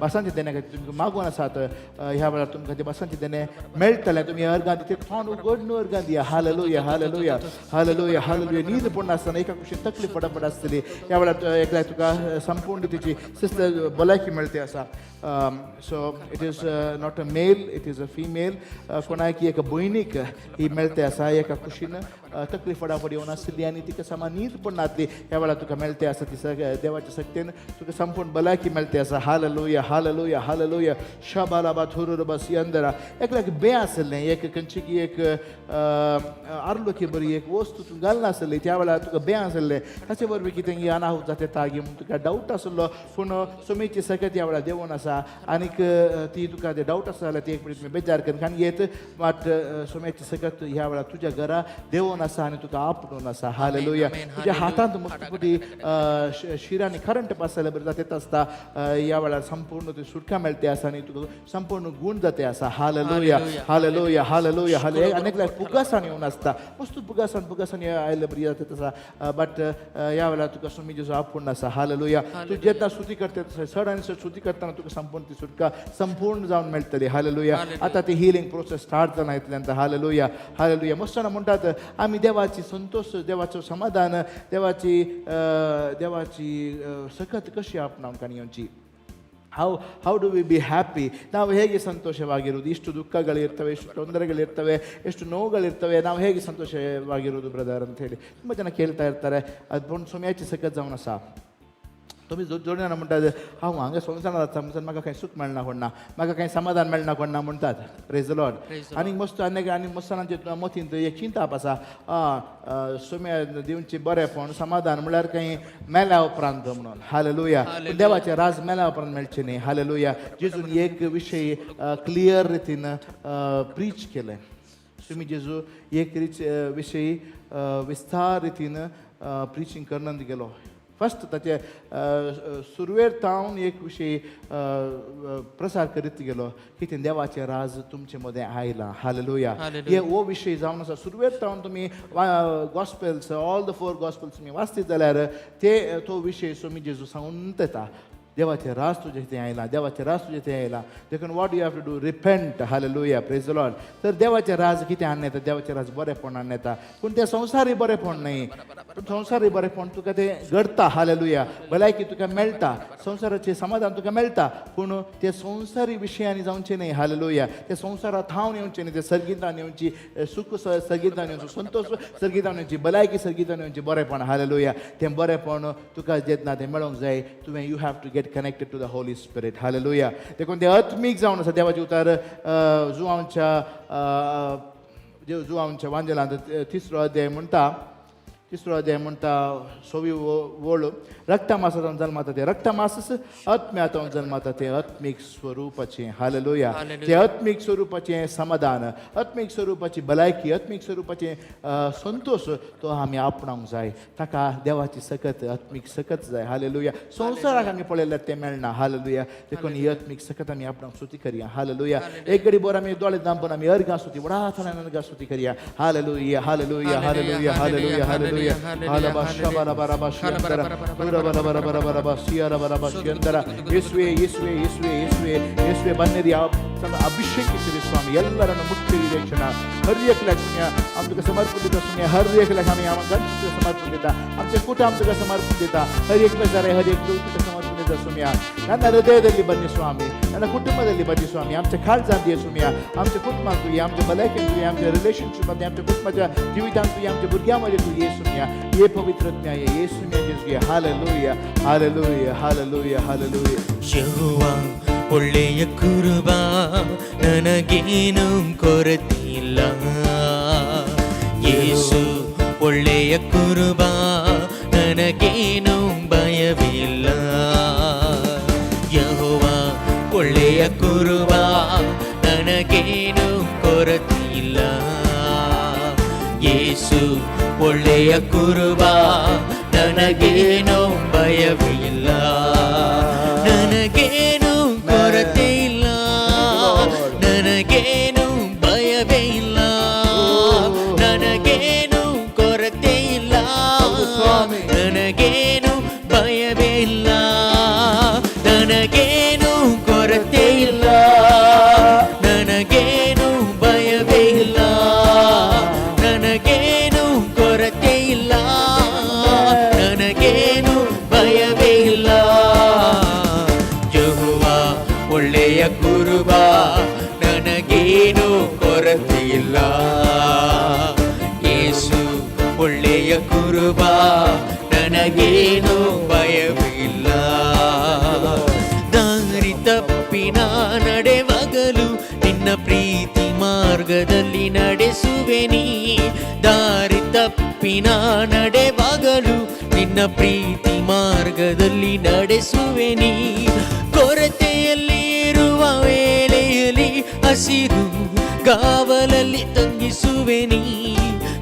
भासांचे देण्या खातीर तुमकां मागून आसात. ह्या वेळार तुमकां ते भासांचे देणे मेळटलें. तुमी अर्गां दिता, तोंड उगडून अर्गां दिया. Hallelujah, hallelujah, hallelujah, hallelujah. न्हीद पडना आसतना, एका कुशीन तकली फटाफट आसतली, ह्या वेळार एकल्या तुका संपूर्ण तिची सिस्त भलायकी मेळते आसा. So it is not a male, it is a female. कोणाक एका भयणीक ही मेळते आसा. एका कुशीन तकली फटाफट येवन आसली आनी तिका सामान न्हीद पडनासली, ह्या वेळार तुका मेळते आसा. ती देवाच्या शक्तीन तुका संपूर्ण भलायकी मेळते आसा. Hallelujah, hallelujah, hallelujah. शबालाबा थुरुरबा सियंदरा. एकल्याक बे आसलें, एक खंयची की एक आर्लोकी बरी एक वस्तू तूं घालनासली, त्या वेळार तुका बे आसलें. ताचे बरोबर कितें अनाहूत जाता येता म्हूण तुका डावट आसलो, पूण सोमीची सकत ह्या वेळार देवून आसा. आनीक ती तुका ते डावट आसा जाल्यार ती एक मिनिट तुमी बेजार करून आनी येत मात, सोम्याची सकत ह्या वेळार तुज्या घरा देवून आसा आनी तुका आपणून आसा. हालेलुया. आमेन. तुज्या हातांत मस्तपुटी शिरांनी करंट पास जाल्यार बरें जाता येत आसता, ह्या वेळार संपूर्ण ती सुटका मेळते आसा आनी तुका संपूर्ण गूण जाते आसा. हालेलुया. Hallelujah, hallelujah, hallelujah. आनी एकल्याक पुगासाण येवन आसता, मस्त पुगासाण पुगासाण आयले बरी जाता आसा, बट ह्या वेळार तुका स्वामी जेजू आपूण आसा. हालेलुया. तूं जेन्ना स्तुती करता, चड आनी चड स्तुती करतना तुका संपूर्ण ती सुटका संपूर्ण जावन मेळटली. हालेलुया. आतां ती हिलींग प्रोसेस स्टार्ट जाना इतल्यान. Hallelujah, hallelujah. मस्त जाणां म्हणटात, आमी देवाची संतोष, देवाचो समाधान, देवाची सकत कशी आपणावन काणी येवची? How do we be happy? ನಾವು ಹೇಗೆ ಸಂತೋಷವಾಗಿರುವುದು? ಇಷ್ಟು ದುಃಖಗಳಿರ್ತವೆ, ಎಷ್ಟು ತೊಂದರೆಗಳಿರ್ತವೆ, ಎಷ್ಟು ನೋವುಗಳಿರ್ತವೆ, ನಾವು ಹೇಗೆ ಸಂತೋಷವಾಗಿರುವುದು ಬ್ರದರ್ ಅಂತ ಹೇಳಿ ತುಂಬ ಜನ ಕೇಳ್ತಾ ಇರ್ತಾರೆ. ಅದು पूण सोम्याची सकत जावन आसा. तुमी जोड जाणां म्हणटात, हांव हांगा संवसारांत आसा म्हणून म्हाका कांय सूख मेळना कोण्णा, म्हाका कांय समाधान मेळना कोण्णा म्हणटात. प्रेज लॉर्ड. आनी मस्त आनी आनी मस्त जाणांचे मतींत एक चिंताप आसा, सोम्या दिवची बरेंपण, समाधान म्हणल्यार कांय मेल्या उपरांत म्हणून. हालेलुया. पूण देवाचें राज मेल्या उपरांत मेळचें न्ही. हालेलुया. जेजून एक विशय क्लियर रितीन प्रीच केलें. स्वामी जेजू एक रिच विशय विस्तार रितीन प्रिचींग करनंत गेलो. फर्स्ट ताचे सुरवेर तावन एक विशय प्रसार करीत गेलो की तें देवाचें राज तुमचे मदें आयलां. हालेलुया. हालेलुया. हे हो विशय जावन आसा. सुरवेर तावन तुमी gospels, all the four gospels तुमी वाचतीत जाल्यार ते तो विशय स्वामी जेजू सांगून येता, देवाचें राज तुजें थंय आयलां, देवाचें राज तुजें थंय आयलां. देखून what you have to do? Repent. Hallelujah, praise Lord. तर देवाचें राज कितें हाडून येता? देवाचें राज बरेंपण हाडून येता, पूण तें संवसारी बरेंपण न्हय. पूण संवसारी बरेंपण तुका तें घडता. हालेलुया. भलायकी तुका मेळटा, संवसाराचें समाधान तुका मेळटा, पूण ते संवसारी विशयांनी जावचें न्हय. हालेलुया. ते संवसारात थावन येवचें न्हय. ते सर्गींतान येवची सुख, सर्गींतान येवचो संतोष, सर्गींतान येवची भलायकी, सर्गींतान येवची बरेंपण. हालेलुया. तें बरेंपण तुका जेन्ना तें मेळोंक जाय, तुवें you have to get connected to the Holy Spirit. Hallelujah. देखून ते आत्मीक जावन आसा. देवाचें उतर जुवांच्या वांजेलांत तिसरो अध्याय म्हणटा, तिसरो अध्याय म्हणटा, सोवी वळ, रक्तमासांत जल्माता ते रक्तमास, आत्म्यात जल्माता ते आत्मीक स्वरुपाचें. हालेलुया. हालेलुया. ते आत्मीक स्वरुपाचें समाधान, आत्मीक स्वरुपाची भलायकी, आत्मीक स्वरुपाचें संतोष तो आमी आपणावंक जाय. ताका देवाची सकत, आत्मीक सकत जाय. हालेलुया. संवसाराक आमी पळयल्यार तें मेळना. हालेलुया. देखून ही आत्मीक सकत आमी आपणाक स्तुती करया. हालेलुया. एक घडी बोर आमी दोळे दांपून आमी अर्गां स्तुती, व्हडा थोड्यान अर्गां स्तुती करया. Hallelujah, hallelujah, hallelujah, hallelujah, hallelujah. हालबा शबा रबा शियंतरा बरा बरा बरा बरा ಸಿಯರ ಬರ ಶಿಯಂತರ. ಯೇಸುವೆ, ಯೇಸುವೆ, ಯೇಸುವೆ, ಯೇಸುವೆ, ಯೇಸುವೆ, ಬನ್ನಿರಿ, ತಮ್ಮ ಅಭಿಷೇಕಿಸಿರಿ ಸ್ವಾಮಿ. ಎಲ್ಲರನ್ನು ಮುಟ್ಟಿರಿ ಇದೇ ಕ್ಷಣ. हर एकल्याक सुन्या आम तुका समर्पण दिता सुन्या. हर एकल्याक आमी आमकां तुका समर्पण दिता. आमचे कुटुंब तुका समर्पण दिता. हर एक बेजारे, हर एक तुका समर्पण ದಿता ಸುಮ್ಯ. ನನ್ನ ಹೃದಯದಲ್ಲಿ ಬನ್ನಿ ಸ್ವಾಮಿ. ನನ್ನ कुटुंबाದಲ್ಲಿ बदी स्वामी, आमच्या काळजांत ये सुम्या, आमच्या कुटुंबात तूं ये, आमच्या भलायकेन तूं ये, आमच्या रिलेशनशिपांत, आमच्या कुटुंबाच्या जिवितांत तूं ये, आमच्या भुरग्यां मदें तूं ये सुम्या. ये पवित्र आत्म्या ये, ये सुम्या जेजू ये. Hallelujah, hallelujah, hallelujah, hallelujah. ಯೆಹೋವ ಒಳ್ಳೆಯ ಕುರುಬ, ನನಗೇನು ಕೊರತೆಯಿಲ್ಲ. ಯೇಸು ಒಳ್ಳೆಯ ಕುರುಬ, ನನಗೇನು ಭಯವಿಲ್ಲ. ಯೆಹೋವ ಒಳ್ಳೆಯ ಕುರುಬ, ನನಗೇನು ಕೊರತೆಯಿಲ್ಲ. ಯೇಸು ಒಳ್ಳೆಯ ಕುರುಬ, ನನಗೇನು ಭಯವಿಲ್ಲ. ನನಗೇನು ಕೊರತೆ ಇಲ್ಲ, ನನಗೇನು ಭಯವೇ ಇಲ್ಲ, ನನಗೇನು ಕೊರತೆ ಇಲ್ಲ, ನನಗೇನು ಭಯವೇ ಇಲ್ಲ, ನನಗೇನು ಕೊರತೆ ಇಲ್ಲ, ನನಗೇನು ಭಯವೇ ಇಲ್ಲ, ನನಗೇನು ಕೊರತೆ ಇಲ್ಲ, ನನಗೇನು ಭಯವೇ ಇಲ್ಲ. ಯೆಹೋವ ಒಳ್ಳೆಯ ಕುರುಬ, ನನಗೇನು ಕೊರತೆ ಇಲ್ಲ. ಯೇಸು ಒಳ್ಳೆಯ ಕುರುಬ, ನನಗೇನು ಭಯವಿಲ್ಲ. ದಾರಿ ತಪ್ಪಿನ ನಡೆವಾಗಲು ನಿನ್ನ ಪ್ರೀತಿ ಮಾರ್ಗದಲ್ಲಿ ನಡೆಸುವೆ ನೀ. ದಾರಿ ತಪ್ಪಿನ ನಡೆವಾಗಲು ನಿನ್ನ ಪ್ರೀತಿ ಮಾರ್ಗದಲ್ಲಿ ನಡೆಸುವೆ ನೀ. ಕೊರತೆಯಲ್ಲಿ ಇರುವ ವೇಳೆಯಲ್ಲಿ ಹಸಿರು ಗಾವಲಲ್ಲಿ ತಂಗಿಸುವೆ ನೀ.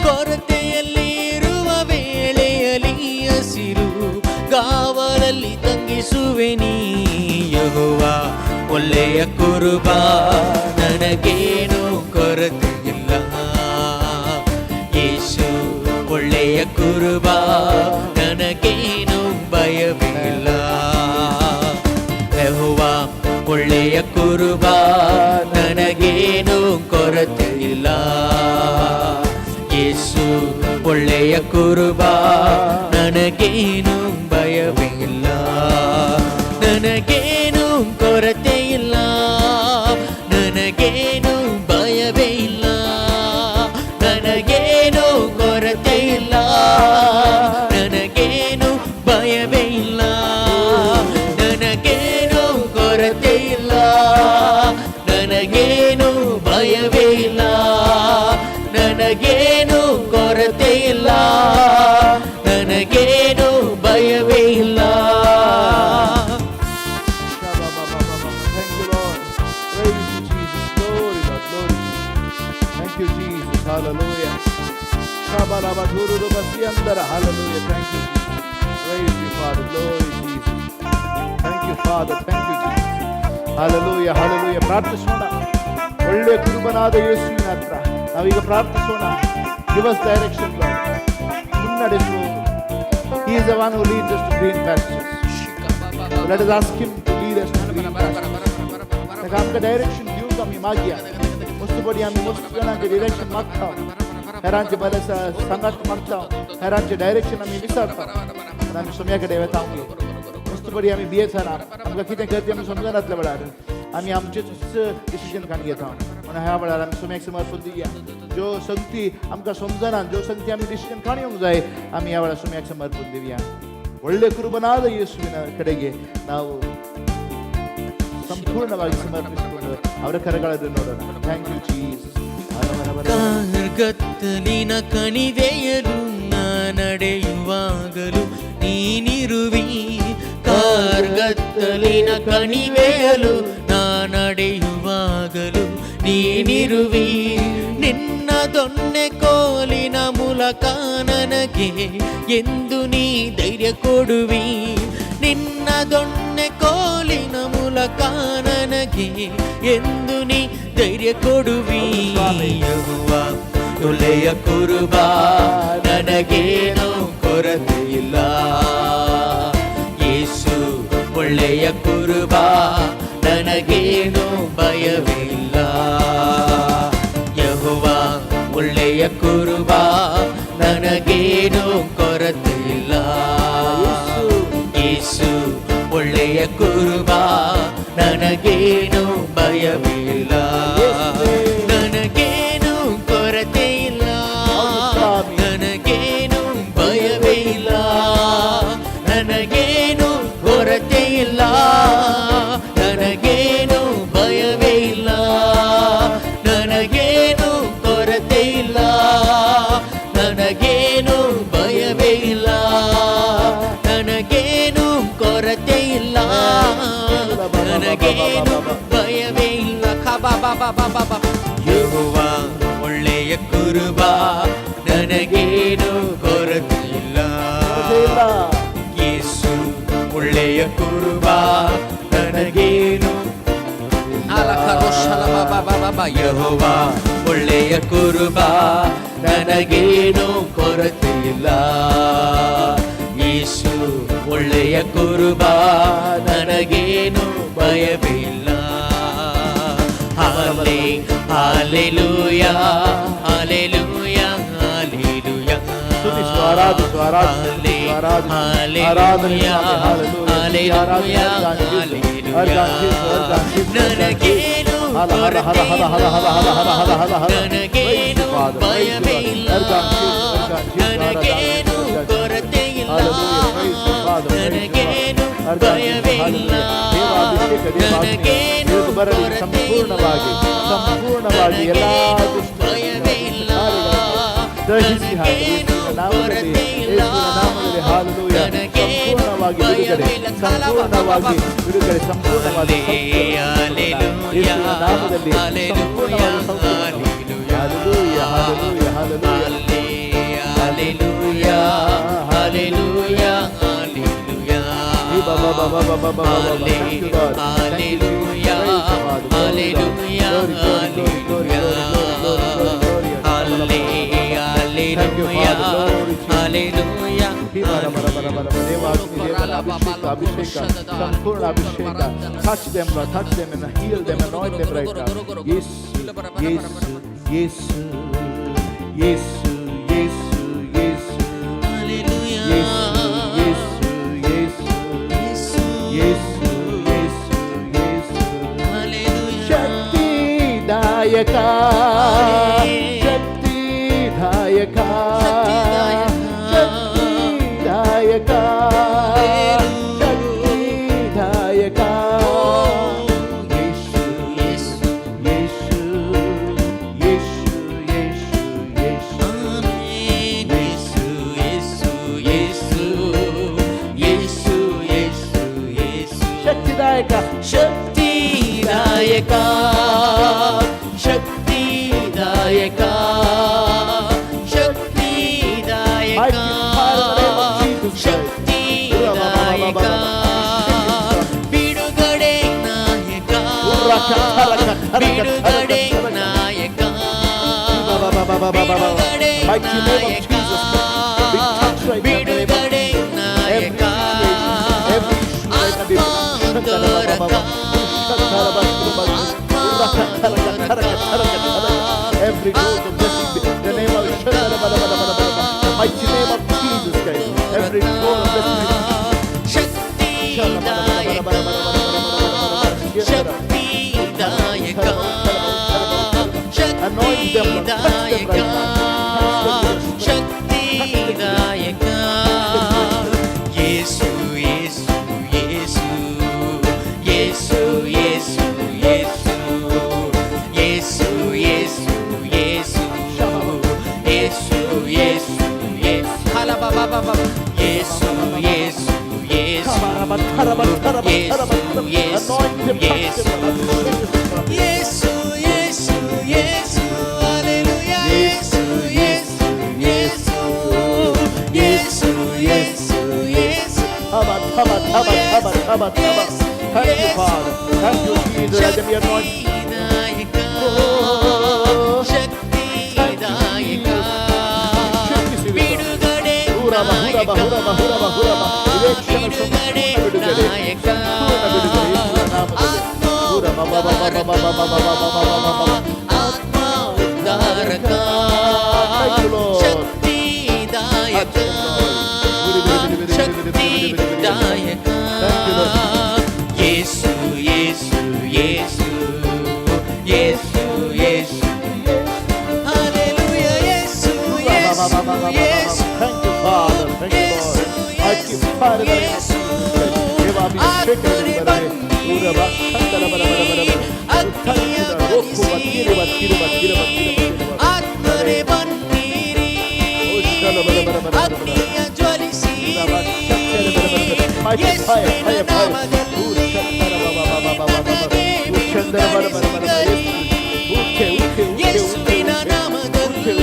ಕೊರತೆಯಲ್ಲಿ ಇರುವ ವೇಳೆಯಲ್ಲಿ ಹಸಿರು ಗಾವಲಲ್ಲಿ ತಂಗಿಸುವೆ ನೀ. ಯೆಹೋವ ಒಳ್ಳೆಯ ಕುರುಬ, ನನಗೇನು ಕೊರತೆ ಇಲ್ಲ. ಯೇಸು ಒಳ್ಳೆಯ ಕುರುಬ, ನನಗೇನು ಭಯವಿಲ್ಲ. ಯೆಹೋವ ಒಳ್ಳೆಯ ಕುರುಬ, ನನಗೇನು ಕೊರತೆ ಇಲ್ಲ. ಯೇಸು ಒಳ್ಳೆಯ ಕುರುಬ, ನನಗೇನು ಭಯವಿಲ್ಲ. ನನಗೇನು ಕೊರತೆ ಇಲ್ಲ, ನನಗೇನು ಭಯವೇ ಇಲ್ಲ, ನನಗೇನು ಕೊರತೆ ಇಲ್ಲ, ನನಗೇನು ಭಯವೇ ಇಲ್ಲ, ನನಗೇನು ಕೊರತೆ ಇಲ್ಲ, ನನಗೇನು ಭಯವೇ ಇಲ್ಲ, ನನಗೇನು ಕೊರತೆ ಇಲ್ಲ, ನನಗೇನು ಭಯವೇ ಇಲ್ಲ. Thank you, Lord. Praise you, Jesus. Glory, Lord. Glory. Thank you, Jesus. Hallelujah. Shabalabadurubasiyandara. Hallelujah. Thank you, Jesus. Praise you, Father. Glory, Jesus. Thank you, Father. Thank you, Jesus. Hallelujah. Hallelujah. ಪ್ರಾರ್ಥಿಸೋಣ. ಒಳ್ಳೆಯ ಕುರುಬನಾದ ಯೇಸುವಿನ ಹತ್ರ ನಾವೀಗ ಪ್ರಾರ್ಥಿಸೋಣ. Give us direction, Lord. ಮುನ್ನಡೆಸುವುದು. He is the one who leads us to green pastures. Let us ask him to lead us to green pastures. ताका आमकां डायरेक्शन दिवंक आमी मागया. मस्तपणी आमी मस्त जाणांचे डिरेक्शन मागता, हेरांचे बरें सांगात मागता, हेरांचे डायरेक्शन आमी विचारता आनी आमी सोम्या कडेन वता. मस्तपणी आमी भियेतना, आमकां कितें करता आमी समजनातल्या वेळार आमी आमचेच डिसिजन काडून घेता. म्हणून ह्या वेळार आमी सोम्याक समर्पण दिया. ज्यो संगती आमकां समजना, ज्यो संगती आमी डिसिजन काडूंक जाय, आमी ह्या वेळार सोम्याक समर्पण दिवया. ಒಳ್ಳೆ ಕುರುಬನಾದ ಯೇಸುವಿನ ಕಡೆಗೆ ನಾವು ಸಂಪೂರ್ಣವಾಗಿ ಸಮರ್ಪಿಸಿಕೊಂಡು ಅವರ ಕರಗಳನ್ನು ನೋಡೋಣ. Thank you Jesus. ಕಾರ್ಗತ್ತಲಿನ ಕಣಿವೆಯಲು ನಾ ನಡೆಯುವಾಗಲು ನೀನಿರುವಿ. ಕಾರ್ಗತ್ತಲಿನ ಕಣಿವೆಯಲು ನಾ ನಡೆಯುವಾಗಲು ನೀನಿರುವಿ. ನಿನ್ನ ದೊಣ್ಣೆ ಕೋಲಿನ ಮೂಲಕ ನನಗೆ ಎಂದು ನೀ ಧೈರ್ಯ ಕೊಡುವಿ. ನಿನ್ನ ದೊಣ್ಣೆ ಕೋಲಿನ ಮೂಲಕ ನನಗೆ ಎಂದು ನೀ ಧೈರ್ಯ ಕೊಡುವಿ. ಯೆಹೋವ ಒಳ್ಳೆಯ ಕುರುಬ, ನನಗೇನು ಕೊರತೆ ಇಲ್ಲ. ಯೇಸು ಒಳ್ಳೆಯ ಕುರುಬ, ನನಗೇನು ಭಯವಿಲ್ಲ. ಯೆಹೋವ ಒಳ್ಳೆಯ ಕುರುಬ, ನನಗೇನು ಕೊರತೆ ಇಲ್ಲ. ಯೇಸು ಒಳ್ಳೆಯ ಕುರುಬ. ನನಗೇನು ಭಯವಿಲ್ಲ, ನನಗೇನು ಕೊರತೆ ಇಲ್ಲ, ನನಗೇನು ಭಯವೇ ಇಲ್ಲ, ನನಗೇನು ಕೊರತೆ ಇಲ್ಲ, ನನಗೇನು ಭಯವೇ ಇಲ್ಲ, ನನಗೇನು ಕೊರತೆ ಇಲ್ಲ, ನನಗೇನು ಭಯವೇ ಇಲ್ಲ, ನನಗೇನು ಕೊರತೆ ಇಲ್ಲ, ನನಗೇನು ಭಯವೇ ಇಲ್ಲ. ಯೆಹೋವ ಒಳ್ಳೆಯ ಕುರುಬ, ನನಗೇನು ಕೊರತೆ ಇಲ್ಲ. ಯೇಸು ಒಳ್ಳೆಯ ಕುರುಬ, ನನಗೇನು. ಯೆಹೋವ ಒಳ್ಳೆಯ ಕುರುಬ, ನನಗೇನು ಕೊರತೆ ಇಲ್ಲ. ಯೇಸು ಒಳ್ಳೆಯ ಕುರುಬ, ನನಗೇನು ಭಯವಿಲ್ಲ. ಹಾಲೆ ಹಾಲೆಲೂಯಾ, ಹಾಲೆಲೂಯಾ, ಹಾಲೆಲೂಯಾ. ಸ್ತುತಿಸು, ಆರಾಧಿಸು, ಆರಾಧಿಸು, ಆರಾಧಿಸು. ಆರಾಧನೆ ಸ್ವಾಮಿ, ಹಾಲೆಲೂಯಾ. ಆರಾಧನೆ, ನನಗೇನು ಹಲ ಹಲ ಹಲ ಹಲ ಹಲ ಹಲ ಹಲ ಹಲ ಹಲ ಹಲ. ನನಗೇನು ಭಯವೇ ಇಲ್ಲ, ನನಗೇನು ಕೊರತೆ ಇಲ್ಲ, ನನಗೇನು ಭಯವೇ ಇಲ್ಲ, ನನಗೇನು ಕೊರತೆ ಇಲ್ಲ, ಸಂಪೂರ್ಣವಾಗಿ ಸಂಪೂರ್ಣವಾಗಿ ಎಲ್ಲಾ ದುಷ್ಟ ಭಯವೇ ಇಲ್ಲ, ದಹಿಸಿ ಹಾಕಿ ನನಗೇನು ಯೇಸುವಿನ ನಾಮದಲ್ಲಿ, ಕೊರತೆ ಇಲ್ಲ, ಯೇಸುವಿನ ನಾಮದಲ್ಲಿ, ಹಾಲೆಲೂಯಾ. ನನಗೇನು ಸಂಪೂರ್ಣವಾಗಿ ಬಿಡುಗಡೆ, ಭಯವಿಲ್ಲ. ಸಂಪೂರ್ಣವಾಗಿ ಬಿಡುಗಡೆ, ಸಂಪೂರ್ಣವಾಗಿ ಯೇಸುವಿನ ನಾಮದಲ್ಲಿ ಸಂಪೂರ್ಣವಾಗಿ ಸಂಪೂರ್ಣವಾಗಿ. Hallelujah, hallelujah, hallelujah. Hallelujah, hallelujah, hallelujah. ಈ ಬಾ ಬಾ ಬಾ ಬಾ ಬಾ ಬಾ ಬಾ ಬಾ ಬಾ. Thank you, Lord. Thank you, Jesus. Hallelujah, Praise the Father. Glory, Lord. Hallelujah, Glory, glory, glory, glory, glory, glory, glory, glory. Thank you, hallelujah, Father. Glory to you. Hallelujah. ಈ ಬರ ಬರ ಬರ ಬರ ಬರ. ದೇವಾಗ್ನಿ, ದೇವರ ಅಭಿಷೇಕ, ಅಭಿಷೇಕ, ಸಂಪೂರ್ಣ ಅಭಿಷೇಕ. Touch them, Lord. Touch them and heal them, anoint them right now. Yesu, Yesu, Yesu, Yesu, Yesu, Yesu. Yesu, Yesu, Yesu. Yesu, Yesu, Yesu. ಶಕ್ತಿದಾಯಕ, ಶಕ್ತಿದಾಯಕ, ಶಕ್ತಿದಾಯಕ, ಶಕ್ತಿದಾಯಕ. Yesu, Yesu, Yesu, Yesu, Yesu. Yesu, Yesu, Yesu, Yesu, Yesu, Yesu. ಶಕ್ತಿದಾಯಕ. ಶಕ್ತಿದಾಯಕ, ಶಕ್ತಿದಾಯಕ, ಶಕ್ತಿದಾಯಕ, Mighty power in the name of Jesus Christ. ಶಕ್ತಿದಾಯಕ, ಬಿಡುಗಡೆ ನಾಯಕ, ಬಿಡುಗಡೆ ನಾಯಕ, ಬಿಡುಗಡೆ Mighty name of Jesus Christ. Big touch right now in the name of ಬಿಡುಗಡೆ Jesus. ನಾಯಕ, Every situation, every issue right now be Every door of blessing, the name of the mighty name of Jesus Christ. Every door of blessing. ಶಕ್ತಿದಾಯಕ, ಶಕ್ತಿದಾಯಕ, Anoint them, Lord. Touch them ಶಕ್ತಿದಾಯಕ, right now. Touch them with your strength. ಶಕ್ತಿದಾಯಕ. Yesu, Yesu, Yesu, Yesu, Yesu, Yesu, Yesu, Yesu, Yesu, Yesu, Yesu, Yesu, Yesu, Yesu, Yesu, Anoint them, touch them, Lord. Yesu, Yesu, Yesu, hallelujah, Yesu, Yesu, Yesu, Yesu, Yesu, Yesu. Haba, haba, haba, haba, haba, haba. Thank you, Father. Thank you, Jesus. Let them be anointed. ಶಕ್ತಿದಾಯಕ, ಶಕ್ತಿದಾಯಕ, ಬಿಡುಗಡೆ ಹುರಬ, ಹುರಬ, ಹುರಬ, ಹುರಬ, ಹುರಬ. ಇದೇ ಕ್ಷಣ ಬಿಡುಗಡೆ ಸಂಪೂರ್ಣ ಬಿಡುಗಡೆ. ನಾಯಕ, ಸಂಪೂರ್ಣ ಬಿಡುಗಡೆ ಯೇಸುವಿನ ನಾಮದಲ್ಲಿ. ಹುರಬ, ಬ, ಬ, ಬ, ಬ, ಬ, ಬ, ಬ, ಬ, ಬ, ಬ, ಬ, ಬ. ಆತ್ಮ ಉದ್ಧಾರಕ, Thank you, Lord. ಶಕ್ತಿದಾಯಕ, ಶಕ್ತಿದಾಯಕ. Thank you, Lord. Yesu, Yesu, ಯೇಸು. ಆತ್ಮನೇ ಬನ್ನಿರಿ, ಅಗ್ನಿಯ ಜ್ವಲಿಸಿರಿ. ಆತ್ಮನೇ ಬನ್ನಿರಿ, ಅಗ್ನಿಯ ಜ್ವಲಿಸಿರಿ. ಯೇಸುವಿನ ನಾಮದಲ್ಲಿ ನನಗೆ ಬಿಡುಗಡೆ ಸಿಗಲಿ. ಯೇಸುವಿನ ನಾಮದಲ್ಲಿ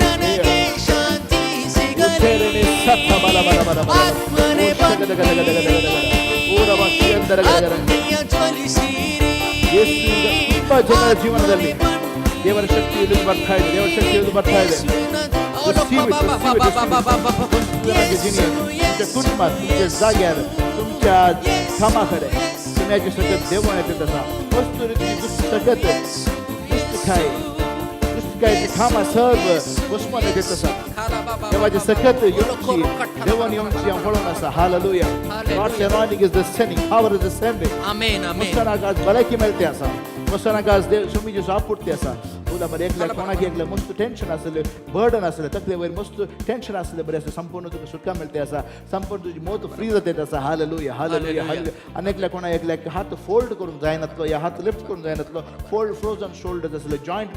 ನನಗೆ ಶಾಂತಿ ಸಿಗಲಿ. ಆತ್ಮನೇ ಬನ್ನಿರಿ, ಅಗ್ನಿಯ ಜ್ವಲಿಸಿರಿ. ಯೇಸು ಈಗ ತುಂಬಾ ಜನರ ಜೀವನದಲ್ಲಿ ದೇವರ ಶಕ್ತಿ ಇಳಿದು ಬರ್ತಾ ಇದೆ. ದೇವರ ಶಕ್ತಿ ಇಳಿದು ಬರ್ತಾ ಇದೆ. Receive it, receive it, receive it. तुमच्या कुटुंबात, तुमच्या जाग्यार, तुमच्या कामा कडेन तुमचे सकत देवण येते तसा वस्तू रिती सकत दुष्टकाय दुष्टकायचे कामां सर्व दुश्मन येते तसा देवाचे सकत येवची देवण येवची हांव पळोवन आसा. Hallelujah. God's anointing is descending, power is descending. Amen, amen. मुसनाक आज भलायकी मेळते आसा. मुसनाक आज देव स्वामीजी आपुर्ती आसा. उला बरें एकल्या कोणाक एकल्या मस्त टेन्शन आसलें, बर्डन आसलें, तकले वयर मस्त टेन्शन आसलें, बरें आसा, संपूर्ण तुका सुटका मेळते आसा. संपूर्ण तुजी मौत फ्री जाता आसा. Hallelujah, hallelujah, hallelujah. आनी एकल्या कोणा एकल्याक हात फोल्ड करूंक जायनातलो या हात लिफ्ट करूंक जायनातलो, फोल्ड फ्रोजन ಶೋಲ್ಡರ್ಸ್ आसले, ಜಾಯಿಂಟ್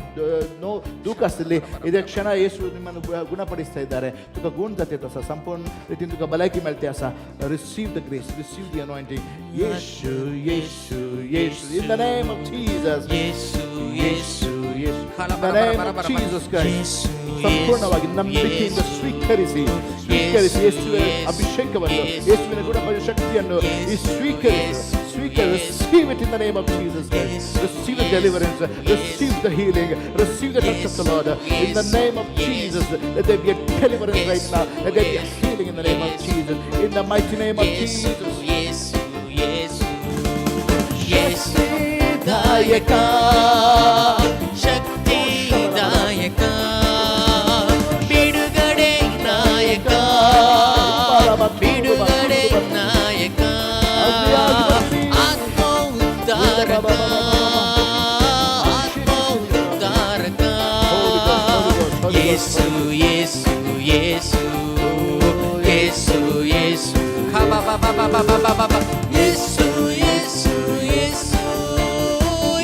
ನೋ ದುಃಖ आसली, ಇದೇ ಕ್ಷಣ ಯೇಸು ನಿಮ್ಮನ್ನು ಗುಣಪಡಿಸ್ತಾ ಇದ್ದಾರೆ. तुका गुण जाते आसा. संपूर्ण रितीन तुका भलायकी मेळते आसा. Receive the grace, receive the anointing. Yeshu, Yeshu, Yeshu. In the name of Jesus. Yesu. Yeshu, Yeshu. In the name of Jesus Christ. ಸಂಪೂರ್ಣವಾಗಿ ನಂಬಿಕೆಯಿಂದ ಸ್ವೀಕರಿಸಿ, ಸ್ವೀಕರಿಸಿ. ಯೇಸುವಿನ ಅಭಿಷೇಕವನ್ನು, ಯೇಸುವಿನ ಗುಣಪಡಿಸುವ ಶಕ್ತಿಯನ್ನು ಈ ಸ್ವೀಕರಿಸಿ, ಸ್ವೀಕರಿಸಿ. Receive it in the name of Jesus Christ. Receive the deliverance, receive the healing, receive the touch of the Lord. In the name of Jesus, let there be a deliverance right now. Let there be a healing in the name of Jesus. In the mighty name of Yesu. Jesus. Yesu, Yesu, Yesu Dayaka, ಶಕ್ತಿದಾಯಕ, ಬಿಡುಗಡೆ ನಾಯಕ, ಬಿಡುಗಡೆ ನಾಯಕ, ಆತ್ಮ ಉದ್ಧಾರಕ, ಆತ್ಮ ಉದ್ಧಾರಕ. ಯೇಸು, ಯೇಸು, ಯೇಸು, ಯೇಸು, ಯೇಸು. ಯೇಸು, ಯೇಸು, ಯೇಸು,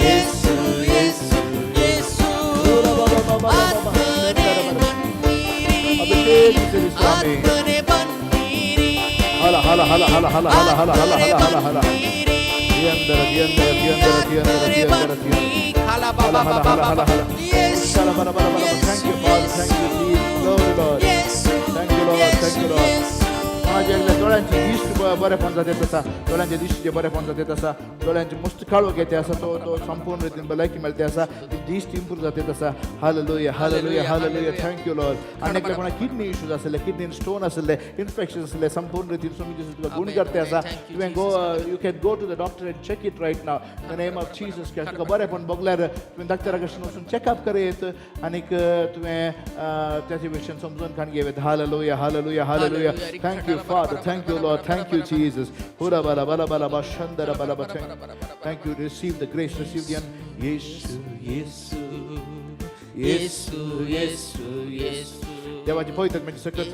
ಯೇಸು, ಯೇಸು, ಯೇಸು. ಆತ್ಮನೇ ಬನ್ನಿರಿ. ಅಭಿಷೇಕಿಸಿರಿ ಸ್ವಾಮಿ. ಆತ್ಮನೇ ಬನ್ನಿರಿ. ಹಲ ಹಲ ಹಲ ಹಲ ಹಲ ಹಲ ಹಲ ಹಲ ಹಲ ಹಲ ಹಲ. ಬನ್ನಿರಿ. ದಿಯಂದರ ದಿಯಂದರ ದಿಯಂದರ ದಿಯಂದರ ಆತ್ಮನೇ ದಿಯಂದರ ದಿಯಂದರ. ಬನ್ನಿ. ಹಲ ಹಲ ಹಲ ಹಲ ಹಲ. ಯೇಸು. ಬಲ ಬಲ ಬಲ ಬಲ. Thank you, Father. Thank you, Jesus. Glory, Lord. Yesu. Thank you, Lord. Thank you, Lord. Yesu. कोणाच्या एकल्या दोळ्यांची दिश्ट बरेपण जाता आसा. दोळ्यांचे दिश्ट जे बरेपण जाता आसा. दोळ्यांचे मस्त काळोख येते आसा, तो तो संपूर्ण रितीन भलायकी मेळते आसा. ती दिश्ट इम्प्रूव जाता आसा. Hallelujah, hallelujah, hallelujah. Thank you Lord. आनी एकल्या कोणा किडनी इश्यूज आसले, किडनीन स्टोन आसले, इन्फेक्शन आसले, संपूर्ण रितीन स्वामी जेजू तुका गुण करते आसा. तुवें go you can go to the doctor and check it right now, the name of Jesus Christ. तुका बरेपण भोगल्यार तुवें डॉक्टरा कडसून वचून चॅकअप करयत आनीक तुवें त्याचे विशयान समजून काण घेवत. Hallelujah, hallelujah, hallelujah. Thank you, Father. Thank you, Lord. Thank you, Jesus. Hura bala bala bala ba shandara bala ba. Thank you. Receive the grace. Receive the Yesu, Yesu, Yesu, Yesu, Yesu. देवाची पवित्र म्हणजे सकत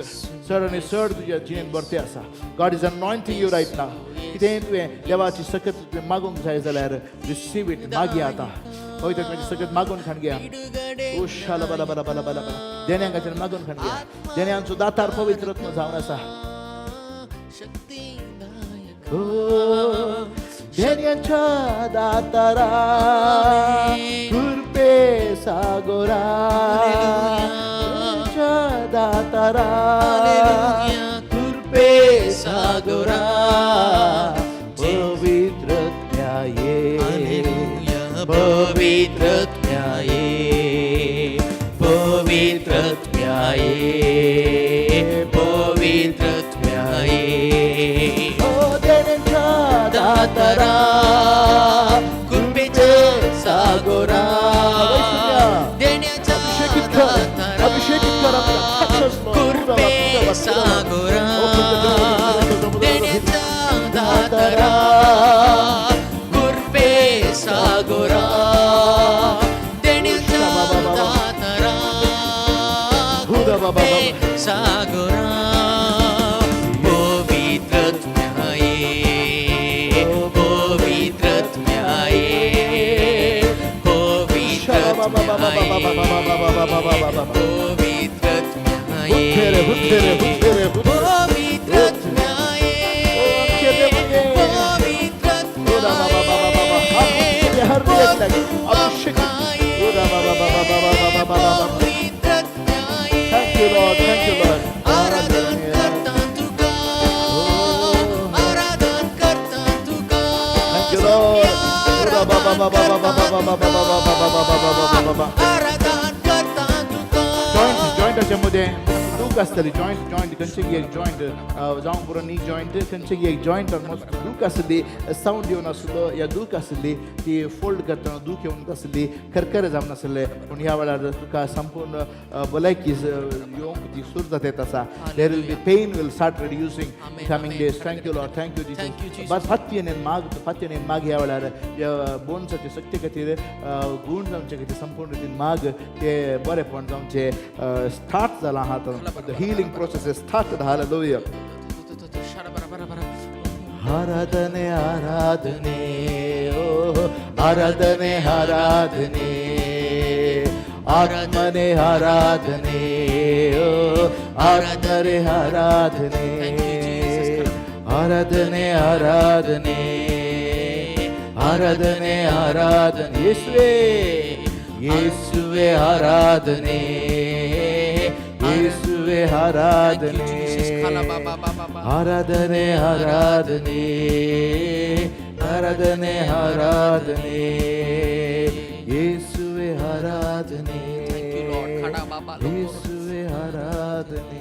चड आनी चड तुज्या जिणेंत भरते आसा. God is anointing you right now. कितेंय तुवें देवाची सकत तुवें मागूंक जाय जाल्यार रिसीव it. मागया आतां. पवित्र म्हणजे सकत मागून खाण घ्या. ओ शाला बला बला बला बला बला. देण्यांकाचेर मागून खाण घ्या. देण्यांचो दातार पवित्र आत्मो जावन आसा. ಶಕ್ತಿದಾಯಕ. ओ देण्यांच्या दातारा कृपे सागोरा, देण्यांच्या दातारा कृपे सागोरा, पवित्र न्याये, पवित्र न्याये, पवित्र न्याये, पवित्र न्याये. ओ देण्यांच्या दातारा कृपेच्या सागोरा, देण्याच्या अभिषेकित कर. दातारा अभिषेकित कर आम्हाला. Touch us, Lord. कृपे सागोरा, देण्याच्या दातारा कृपे सागोरा, देण्याच्या दातारा कृपे सागोरा. पवित्रत्म्याये, पवित्रत्म्याये, पवित्रत्म्याये, हुत्तेरे, हुत्तेरे, हुत्तेरे, हुत्तेरे. पवित्रत्म्याये, पवित्रत्म्याये, पवित्रत्म्याये. Thank you, Lord. Thank you, Lord. आराधन करता तुका, आराधन करता तुका. Thank you, Lord. आराधन करता तुका. जॉईंट जॉईंटाच्या मध्ये दूख आसतली. जॉईंट जॉईंट खंयचेगी एक जॉईंट जावं पुरो, नी जॉईंट, खंयचेगी एक जॉईंट ऑलमोस्ट दूख आसली, सावंड येवन आसलो या दूख आसली, ती फोल्ड करतना दूख येवन आसली, करकर जावन आसले, पूण ह्या वेळार तुका संपूर्ण भलायकी येवंक ती सुरू जात येत आसा. There will be pain will start reducing Amen, coming amen. Days. Thank you, Lord. Thank you. Thank you, Jesus. बस फात्येन माग, फात्येन माग. ह्या वेळार ह्या बोन्साचे शक्ती खातीर, गूण जावचे खातीर संपूर्ण रितीन माग. ते बरेपण जावचे स्टार्ट जालां आहा. The healing process is started. Hallelujah. ಆರಾಧನೆ, ಆರಾಧನೆ, ಓ ಆರಾಧನೆ, ಆರಾಧನೆ, ಆತ್ಮನೆ ಆರಾಧನೆ, ಓ ಆರಾಧನೆ, ಆರಾಧನೆ. Thank you, Jesus. ಆರಾಧನೆ, ಆರಾಧನೆ, ಆರಾಧನೆ, ಆರಾಧನೆ, ಯೇಸುವೆ, ಯೇಸುವೆ ಆರಾಧನೆ, ಯೇಸುವೆ ಆರಾಧನೆ. Thank you, Jesus. Kala ba ba ba ba ba. ಆರಾಧನೆ, ಆರಾಧನೆ, ಆರಾಧನೆ, ಆರಾಧನೆ, ಯೇಸುವೆ ಆರಾಧನೆ. Thank you, Lord. Kada ba ba lo. ಯೇಸುವೆ ಆರಾಧನೆ.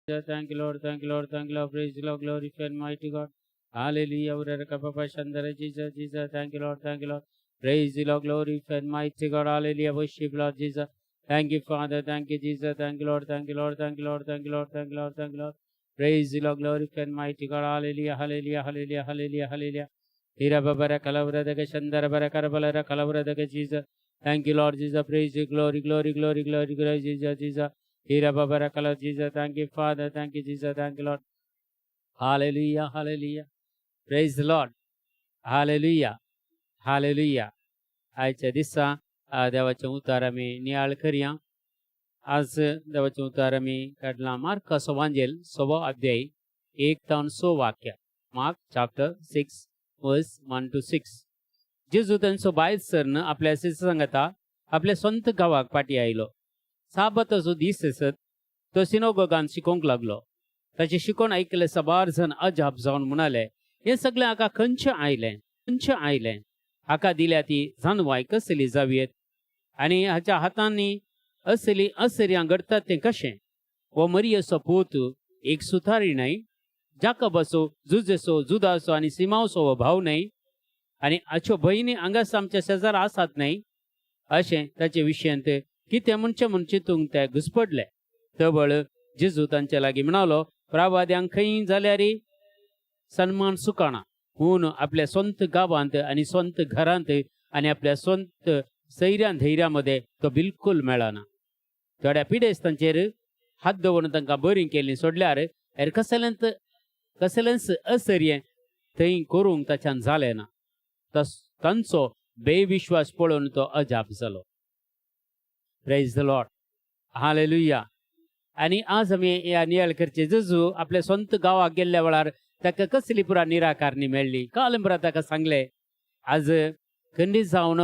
Thank you, Lord. Thank you, Lord. Thank you, Lord. Praise the Lord. Glorify and mighty God. Hallelujah. Papa Shandara Jesus, Jesus. Thank you, Lord. Thank you, Lord. Praise the Lord. Glorify and mighty God. Hallelujah. Worship Lord Jesus. Thank you, Father. Thank you, Jesus. Thank you, Lord. Thank you, Lord. Thank you, Lord. Thank you, Lord. Thank you, Lord. Thank you, Lord. Praise the Lord. Glorify and mighty God. Hallelujah. Hallelujah. Hallelujah. Hallelujah. Hallelujah. Hira Babara Kalavradaka Shandara Bara Karabalara Kalavradaka Jesus. Thank you, Lord Jesus. Praise you. Glory, glory, glory, glory, glory, Jesus, Jesus. Hira Babara Kala Jesus. Thank you, Father. Thank you, Jesus. Thank you, Lord. Hallelujah. Hallelujah. Praise the Lord. Hallelujah. Hallelujah. आयच्या दिसा देवाचें उतार आमी नियाळ करया. आज देवाचें उतार आमी काडलां मार्काचो वांजेल 6 अध्याय 1 तावन 6 वाक्य. Mark chapter 6 verse 1 to 6. जेजू तांचो भायर सरन आपल्या शिश्य सांगता आपल्या स्वंत गांवाक पाटी आयलो. साबाताचो दीस आसत तो सिनोगोगान शिकोवंक लागलो. ताचें शिकोवन आयकले साबार जण अजाप जावन म्हणाले, हें सगळें हाका खंयचें आयलें, खंयचें आयलें? हाका दिल्या ती जानवाय कसली जावयेत आनी हाच्या हातांनी असली असर्यां घडतात तें कशें? हो मरियेचो पूत एक सुतारी न्हय? जाकबाचो, जुजेचो, जुदाचो आनी सिमावचो हो भाव न्हय? आनी हाच्यो भयणी हांगासर आमच्या शेजारा आसात न्हय? अशें ताचे विशयांत कितें म्हणचें म्हूण चिंतूंक ते घुसपडले. तबळ जेजू तांचे लागीं म्हणालो, प्रावाद्यांक खंय जाल्यार सन्मान सुकाणा. म्हूण आपल्या स्वंत गांवांत आनी स्वंत घरांत आनी आपल्या स्वंत सैऱ्यां धैर्या मदें तो बिलकूल मेळना. थोड्या पिडेस्तांचेर हात दवरून तांकां बरीं केल्लीं सोडल्यार हेर कसलेंच कसलेंच असर्यें थंय करूंक ताच्यान जालें ना. तांचो बेविश्वास पळोवन तो अजाप जालो. Praise the Lord. Hallelujah. आनी आज आमी ह्या नियाळ करचे, जेजू आपल्या स्वंत गांवाक गेल्ल्या वेळार ताका कसली पुरा निराकारणी मेळ्ळी. काल पुरा ताका सांगले, आज खंडीत जावन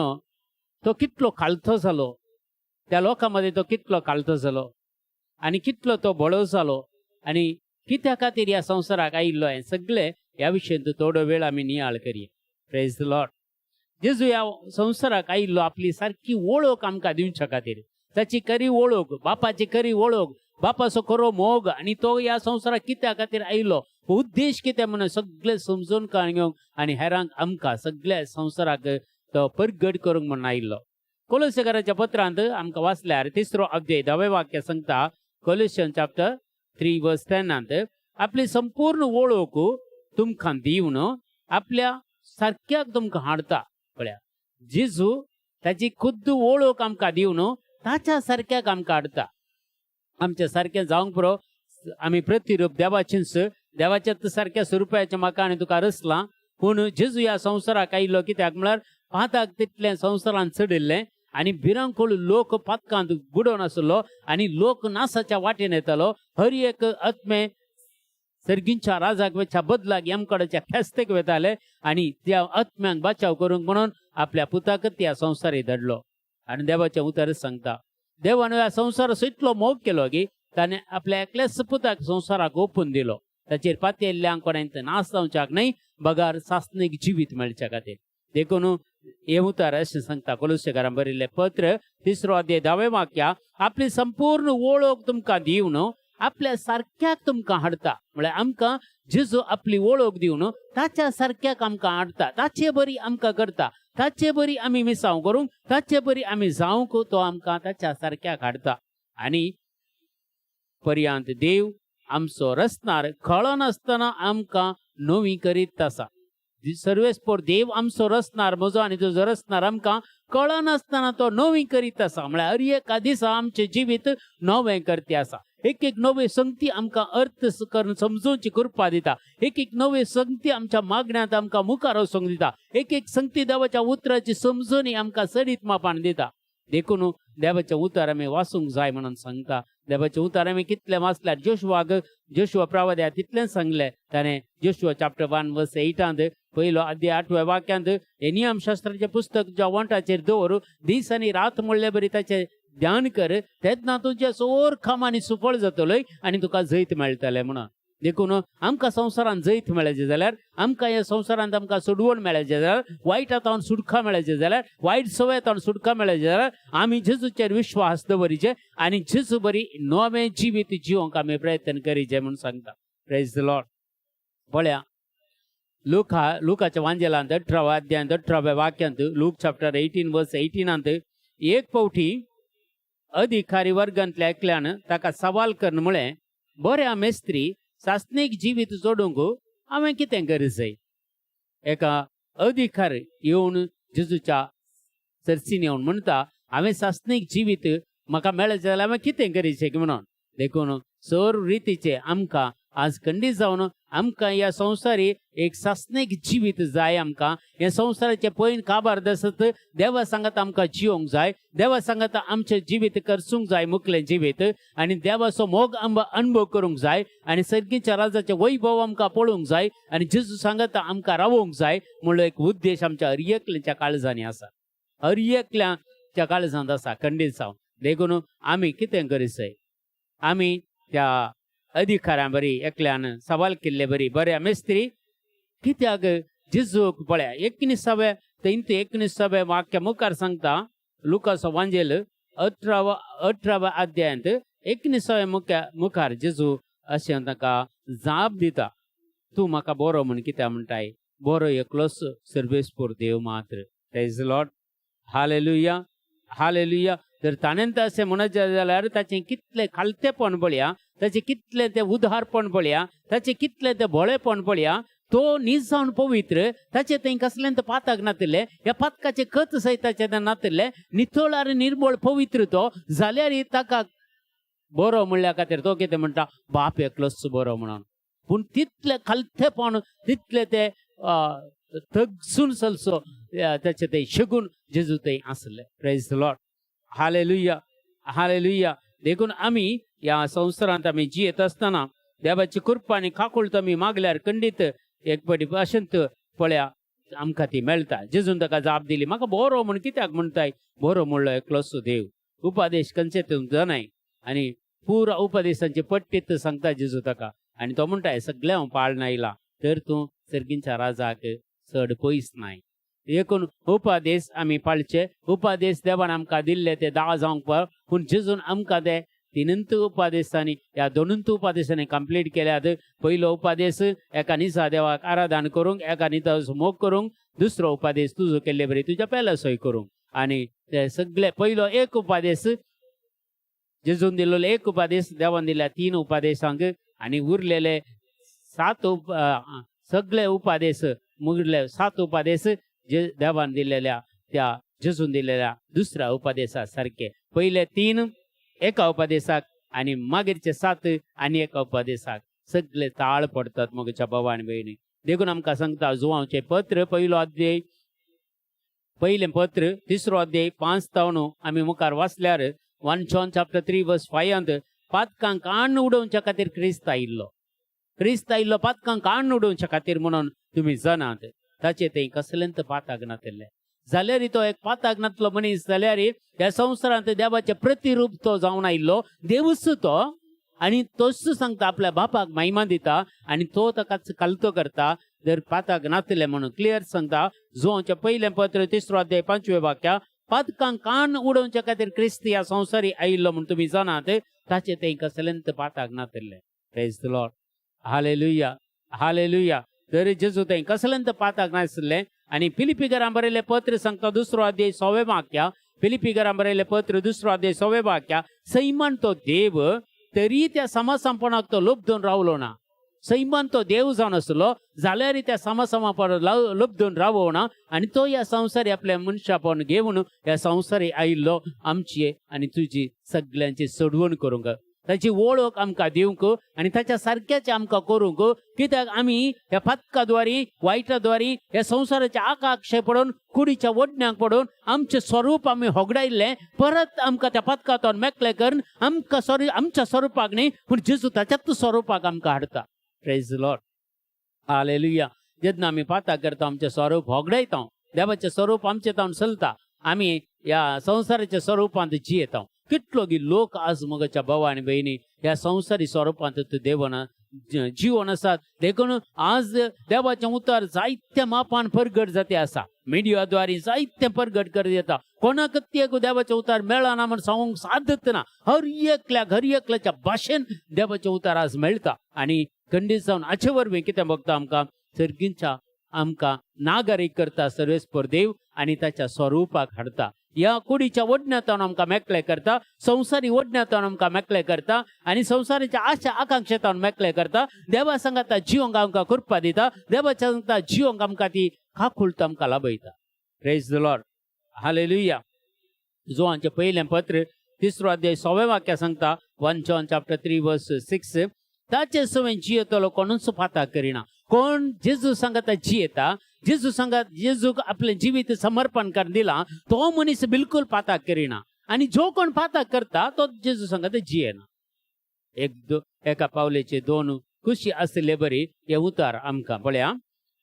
तो कितलो काळथो जालो, त्या लोकां मदें तो कितलो काळथो जालो आनी कितलो तो बळो जालो आनी कित्या खातीर ह्या संवसाराक आयिल्लो, हें सगळें ह्या विशयांत थोडो वेळ आमी नियाळ करया. Praise the Lord. जेजू ह्या संवसाराक आयिल्लो आपली सारकी वळख आमकां दिवच्या खातीर. ताची खरी वळख, बापाची खरी वळख, बापाचो खरो मोग आनी तो ह्या संवसाराक कित्या खातीर आयिल्लो. उद्देश कितें म्हणून सगळें समजून काडून घेवंक आनी हेरांक आमकां सगळ्या संवसाराक तो परगट करूंक म्हणून आयिल्लो. कोलोसेकाराच्या पत्रांत आमकां वाचल्यार तिसरो अध्याय धावे वाक्य सांगता, कोलोशन चॅप्टर 3 वर्स 10 आपली संपूर्ण वळख तुमकां दिवन आपल्या सारक्याक तुमकां हाडता. पळया, जेजू ताची खुद्द वळख आमकां दिवन ताच्या सारक्याक आमकां हाडता. आमच्या सारकें जावंक पुरो, आमी प्रतिरूप देवाचेंच, देवाच्या सारक्या स्वरुपाचें म्हाका आनी तुका रचलां. पूण जेजू ह्या संवसाराक आयिल्लो कित्याक म्हळ्यार पाताक तितलें संवसारान चडिल्लें आनी भिरांकूळ लोक पातकांत बुडोवन आसलो आनी लोक नासाच्या वाटेन येतालो. हर एक आत्मे सर्गींच्या राजाक वेच्या बदलाक यमकडाच्या ख्यास्तेक वेताले आनी त्या आत्म्यांक बचाव करूंक म्हणून आपल्या पुताकच त्या संवसारी धाडलो. आनी देवाचें उतरच सांगता, देवान ह्या संवसाराचो इतलो मोग केलो की ताणें आपल्या एकल्याच पुताक संवसाराक ओपून दिलो, ताचेर पातयेल्ल्यांक कोणाक नाश जावच्याक न्हय बगार सासणीक जिवीत मेळच्या खातीर. देखून हें उतर अशें सांगता कोलोसेकारान बरयल्लें पत्र तिसरो अध्याय धावे वाक्या, आपली संपूर्ण वळख तुमकां दिवन आपल्या सारक्याक तुमकां हाडता. म्हळ्यार आमकां जेजू आपली वळख दिवन ताच्या सारक्याक आमकां हाडता, ताचे बरी आमकां करता, ताचे बरी आमी मिसांव करूंक, ताचे बरी आमी जावंक तो आमकां ताच्या सारक्याक हाडता. आनी पर्यांत देव आमचो रचणार कळनासतना आमकां नवी करीत आसा. सर्वेस्पोर देव आमचो रचणार, म्हजो आनी तुजो रचणार आमकां कळनासतना तो नवी करीत आसा. म्हळ्यार हर एका दिसा आमचें जिवीत नवें करती आसा. एक एक नवे संगती आमकां अर्थ करून समजोवची कृपा दिता. एक एक नवे संगती आमच्या मागण्यांत आमकां मुखार वचूंक दिता. एक एक संगती देवाच्या उतराची समजणी आमकां चडीत मापान दिता. देखून देवाचें उतर आमी वाचूंक जाय म्हणून सांगता. देवाचें उतर आमी कितलें वाचल्यार जोशुआक, जोशुआ प्रवाद्या तितलेंच सांगलें ताणें. जोशुआ चॅप्टर 1 वर्स 8 पयलो अध्याय 8व्या वाक्यांत, हे नियमशास्त्राचें पुस्तक ज्या वंटाचेर दवर, दीस आनी रात म्हणले बरी ताचें ध्यान कर, तेन्ना तुजें सोर कामांनी सुफळ जातलोय आनी तुका जैत मेळटलें म्हणून. देखून आमकां संवसारांत जैत मेळचें जाल्यार, आमकां ह्या संवसारांत आमकां सोडवण मेळचें जाल्यार, वायट आतां सुटका मेळचें जाल्यार, वायट सवय आतां सुटका मेळचें जाल्यार आमी जेजूचेर विश्वास दवरीचे आनी जेजू बरी नवें जिवीत जिवंक आमी प्रयत्न करीचे म्हणून सांगता. Praise the Lord. पळया, लुकाच्या वांजेलांत 18व्या अध्यायांत 18व्या वाक्यांत, लूक चॅप्टर 18 वर्स 18 एक फावटी अधिकारी वर्गांतल्या एकल्यान ताका सवाल करून म्हळें, बऱ्या मेस्त्री, सासणीक जिवीत जोडूंक हांवें कितें करूंक जाय? एका अधिकार येवन जेजूच्या चर्चीन येवन म्हणटा, हांवें सासणीक जिवीत म्हाका मेळचें जाल्यार हांवें कितें करीचें की म्हणून. देखून सर्व रितीचे आमकां आज खंडीत जावन आमकां ह्या संवसारी एक सासणीक जिवीत जाय. आमकां हे संवसाराचे पयन काबार दसत देवा सांगात आमकां जिवंक जाय, देवा सांगात आमचें जिवीत करसूंक जाय, मुकलें जिवीत, आनी देवाचो मोग आमकां अनुभव करूंक जाय आनी सर्गीच्या राजाचें वैभव आमकां पळोवंक जाय आनी जेजू सांगात आमकां रावोंक जाय म्हणलो एक उद्देश आमच्या हर एकल्याच्या काळजांनी आसा, हर एकल्याच्या काळजांत आसा खंडीत जावन. देखून आमी कितें करीत जाय, आमी त्या अधिकाऱ्यां बरी एकल्यान सवाल केल्ले बरी, बऱ्या मेस्त्री कित्याक जेजूक पळया 19व्या तेंत 19व्या वाक्य मुखार सांगता, लुकासो वांजेल 18व्या अध्यायांत 19व्या मुखार जेजू अशें ताका जाप दिता, तूं म्हाका बरो म्हूण कित्याक म्हणटाय? बरो एकलोच सर्वेस्पोर देव मात्र. Praise the Lord. Hallelujah, hallelujah. जर ताणें अशें म्हणत जाल्यार ताचें कितलें खालतेपण पळया, ताचें कितलें तें उदारपण पळया, ताचें कितलें तें भोळेपण पळया. तो नीज जावन पवित्र, ताचें थंय कसलें पातक नातिल्लें, ह्या पातकाचें कत सयत ताचें नातिल्लें, नितळ आनी निर्मळ पवित्र तो जाल्यार ताका बरो म्हणल्या खातीर तो कितें म्हणटा, बाप एकलोच बरो म्हणून. पूण तितलें खालतेपण, तितलें तें तगसून चलचो ताचें तें शगून जेजू थंय आसलें. Praise the Lord. Hallelujah, hallelujah. देखून आमी ह्या संवसारांत आमी जियेत आसतना देवाची कृपा आनी काकुळट आमी मागल्यार खंडीत एक फावटी अशेंच पळया आमकां ती मेळटा. जेजून ताका जाप दिली, म्हाका बरो म्हूण कित्याक म्हणटाय? बरो म्हणलो एकलोच देव. उपदेश खंयचे जाणाय आनी पुरा उपदेशांचे पट्टीत सांगता जेजू ताका. आनी तो म्हणटा, सगळें हांव पाळना आयला तर तूं सर्गींच्या राजाक चड पयस नाय. एकूण उपदेश आमी पाळचे, उपदेश देवान आमकां दिल्ले ते दा जावंक पळ, पूण जेजून आमकां ते तिनूच उपादेसांनी ह्या दोनूच उपादेसांनी कंप्लीट केल्यात. पयलो उपादेस एका निसा देवाक आराधन करूंक, एका निता मोग करूंक, दुसरो उपादेस तुजो केल्ले बरी तुज्या पेलासोय करूंक. आनी ते सगळे पयलो एक उपादेस जेजून दिल्लो एक उपादेस देवान दिल्या तीन उपादेसांक, आनी उरलेले सात सगळे उपादेस मुगले सात उपादेस जे देवान दिलेल्या त्या जेजून दिलेल्या दुसऱ्या उपादेसा सारके. पयले तीन एका उपादेसाक आनी मागीरचे सात आनी एका उपादेसाक सगळे ताळ पडतात मगच्या बाबा आनी भयणी. देखून आमकां सांगता जुवांवचें पत्र पयलो अध्याय, पयलें पत्र तिसरो अध्याय 5 तावन आमी मुखार वाचल्यार 1 John chapter 3 verse 5 पातकांक काण उडोवच्या खातीर क्रिस्त आयिल्लो, क्रिस्त आयिल्लो पातकांक काण उडोवच्या खातीर म्हणून तुमी जाणात. ताचे थंय कसलेंच पाताक नातिल्लें जाल्यार तो एक पाताक नातलो मनीस जाल्यार ह्या संवसारांत देवाचें प्रतिरूप तो जावन आयिल्लो देवूच तो. आनी तोच सांगता आपल्या बापाक महिमा दिता आनी तो ताकाच कालतो करता जर पाताक नातलें म्हणून क्लियर सांगता. जुवांचें पयलें पत्र तिसरो अध्याय 5 वाक्या पातकांक कान उडोवच्या खातीर क्रिस्त ह्या संवसारी आयिल्लो म्हूण तुमी जाणात. ताचे थंय कसलेंच पाताक नातिल्लें. Praise the Lord, hallelujah, hallelujah. तर जेजू थंय कसलेंच पाताक नासलें. आनी फिलिपीकरां बरयलें पत्र सांगता दुसरो अध्याय 6 वाक्या, फिलिपीकरां बरयलें पत्र दुसरो अध्याय 6 वाक्या, सैमान तो देव तरी त्या समासमपणाक तो लोबदून रावलो ना. सैमान तो देव जावन आसलो जाल्यार त्या समासमापण लोबदून रावना आनी तो ह्या संवसारी आपल्या मनशापण घेवन ह्या संवसारी आयिल्लो आमची आनी तुजी सगल्यांची सोडवण करूंक, ताची वळख आमकां दिवंक आनी ताच्या सारक्याचें आमकां करूंक. कित्याक आमी ह्या पातका द्वारी वायटा द्वारी ह्या संवसाराच्या आकाक्षे पडून कुडीच्या ओडण्याक पडून आमचें स्वरूप आमी होगडायल्लें. परत आमकां त्या पातकांतून मेकळें करून आमकां सॉरी आमच्या स्वरुपाक न्ही पूण जेजू ताच्याच स्वरुपाक आमकां हाडटा. Praise the Lord, hallelujah. जेन्ना आमी पाताक करता आमचें स्वरूप होगडायता, देवाचें स्वरूप आमचें तावन चलता, आमी ह्या संवसाराच्या स्वरुपांत जियेता. कितलो गी लोक आज मगच्या भाव आनी भयणी ह्या संवसारी स्वरुपांत देवना जिवन आसात. देखून आज देवाचें उतर जायत्या मापान परगट जाते आसा, मिडिया द्वारे जायतें परगट करत येता. कोणाक ते देवाचें उतर मेळना म्हण सांगूंक सादत ना. हर एकल्याक हर एकल्याच्या भाशेन देवाचें उतर आज मेळटा. आनी खंडीत जावन हाचे वरवीं कितें बगता आमकां सर्गींच्या आमकां नागरीक करता सर्वेस्पर देव आनी ताच्या स्वरुपाक हाडटा. ह्या कुडीच्या ओडण्यातून आमकां मेकळे करता, संवसारी ओडण्यातून आमकां मेकळे करता आनी संवसाराच्या आशा आकांक्षेतान मेकळे करता. देवा सांगाता जिवंक आमकां कृपा दिता, देवाच्या सांगता जिवंक आमकां ती काकुळट आमकां लाभयता. Praise the Lord, hallelujah. जुवांचें पयलें पत्र तिसरो अध्याय 6 वाक्य सांगता 1 John chapter 3 verse 6, ताचे सवें जियेतलो कोणूच पाताक करिना. कोण जेजू सांगाता जियेता, जेजू सांगात जेजूक आपलें जिवीत समर्पण करून दिलां तो मनीस बिलकुल पाताक करिना. आनी जो कोण पाताक करता तो जेजू सांगाता जियेना. एका पावलेचे दोन खुशी आशिल्ले बरी हे उतार आमकां पळया.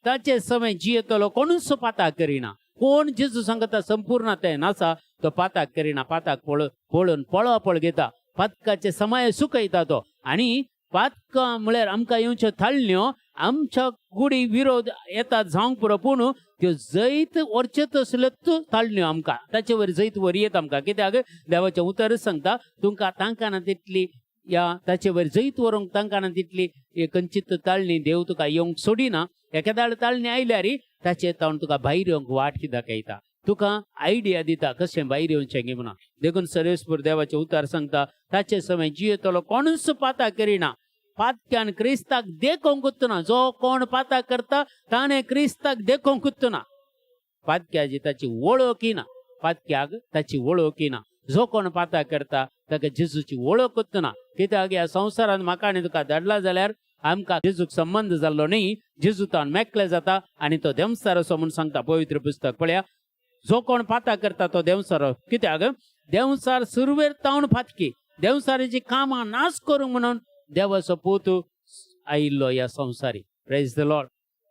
ताचे सवें जियेतलो कोणूच पाताक करिना. कोण जेजू सांगता संपूर्ण ते नासा तो पाताक करिना. पाताक पळोवन पळोवपळ घेता, पातकाचे समय सुकयता तो. आनी पातकां म्हळ्यार आमकां येवच्यो थाळण्यो आमच्या कुडी विरोध येतात जावंक पुरो, पूण त्यो जैत व्हरच्यो तसल्योच थाळण्यो आमकां ताचे वयर जैत वर येता आमकां. कित्याक देवाचें उतरच सांगता तुमकां तांकां ना तितली या ताचे वयर जैत व्हरूंक तांकां ना तितली खंयचीच ताळणी देव तुका येवंक सोडिना. एकेदाळ ताळणी आयल्यार ताचे तावन तुका भायर येवंक वाट दाखयता, तुका आयडिया दिता कशें भायर येवचें गी म्हणून. देखून सर्वेस्पर देवाचें उतर सांगता ताचे समय जियेतलो कोणूच पाताक करिना. पातक्यान क्रिस्ताक देखोंक ना. जो कोण पाताक करता ताणें क्रिस्ताक देखोंक ना. पातक्याची ताची वळख ना, पातक्याक ताची वळख ना. जो कोण पाताक करता ताका जेजूची वळख ना. कित्याक ह्या संवसारांत म्हाका आनी तुका धाडला जाल्यार आमकां जेजूक संबंद जाल्लो न्ही, जेजू ताण मेकळे जाता आनी तो देंवचार असो म्हूण सांगता पवित्र पुस्तक. पळया, जो कोण पाताक करता तो देंवचार. कित्याक देंवचार सुरवेर तावन पातकी, देंवचाराची कामां नाश करूंक म्हणून देवाचो पूत आयिल्लो ह्या संवसारी. Praise the Lord,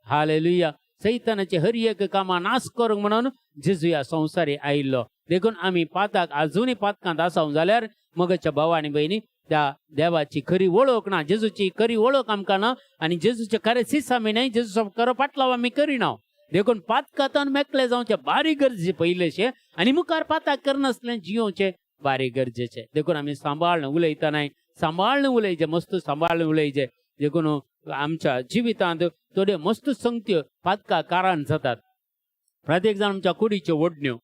hallelujah. सैतानाचे हर एक कामां नाश करूंक म्हणून जेजू ह्या संवसारी आयिल्लो. देखून आमी पाताक आजुनूय पातकांत आसाव जाल्यार मगच्या भाव आनी भयणी त्या देवाची खरी वळख ना, जेजूची खरी वळख आमकां ना आनी जेजूचे खरे सीस आमी न्हय, जेजूचो खरो पाटलाव आमी करिना. देखून पातकांत मेकळे जावचें बारीक गरजेचें पयलेशें आनी मुखार पाताक करनासलें जियोवचें बारीक गरजेचें. देखून आमी सांबाळून उलयतनाय सांबाळून उलयचें, मस्त सांबाळून उलयचें. देखून आमच्या जिवितांत थोड्यो मस्त संगत्यो पातका कारण जातात. प्रत्येक जाण आमच्या कुडीच्यो ओडण्यो,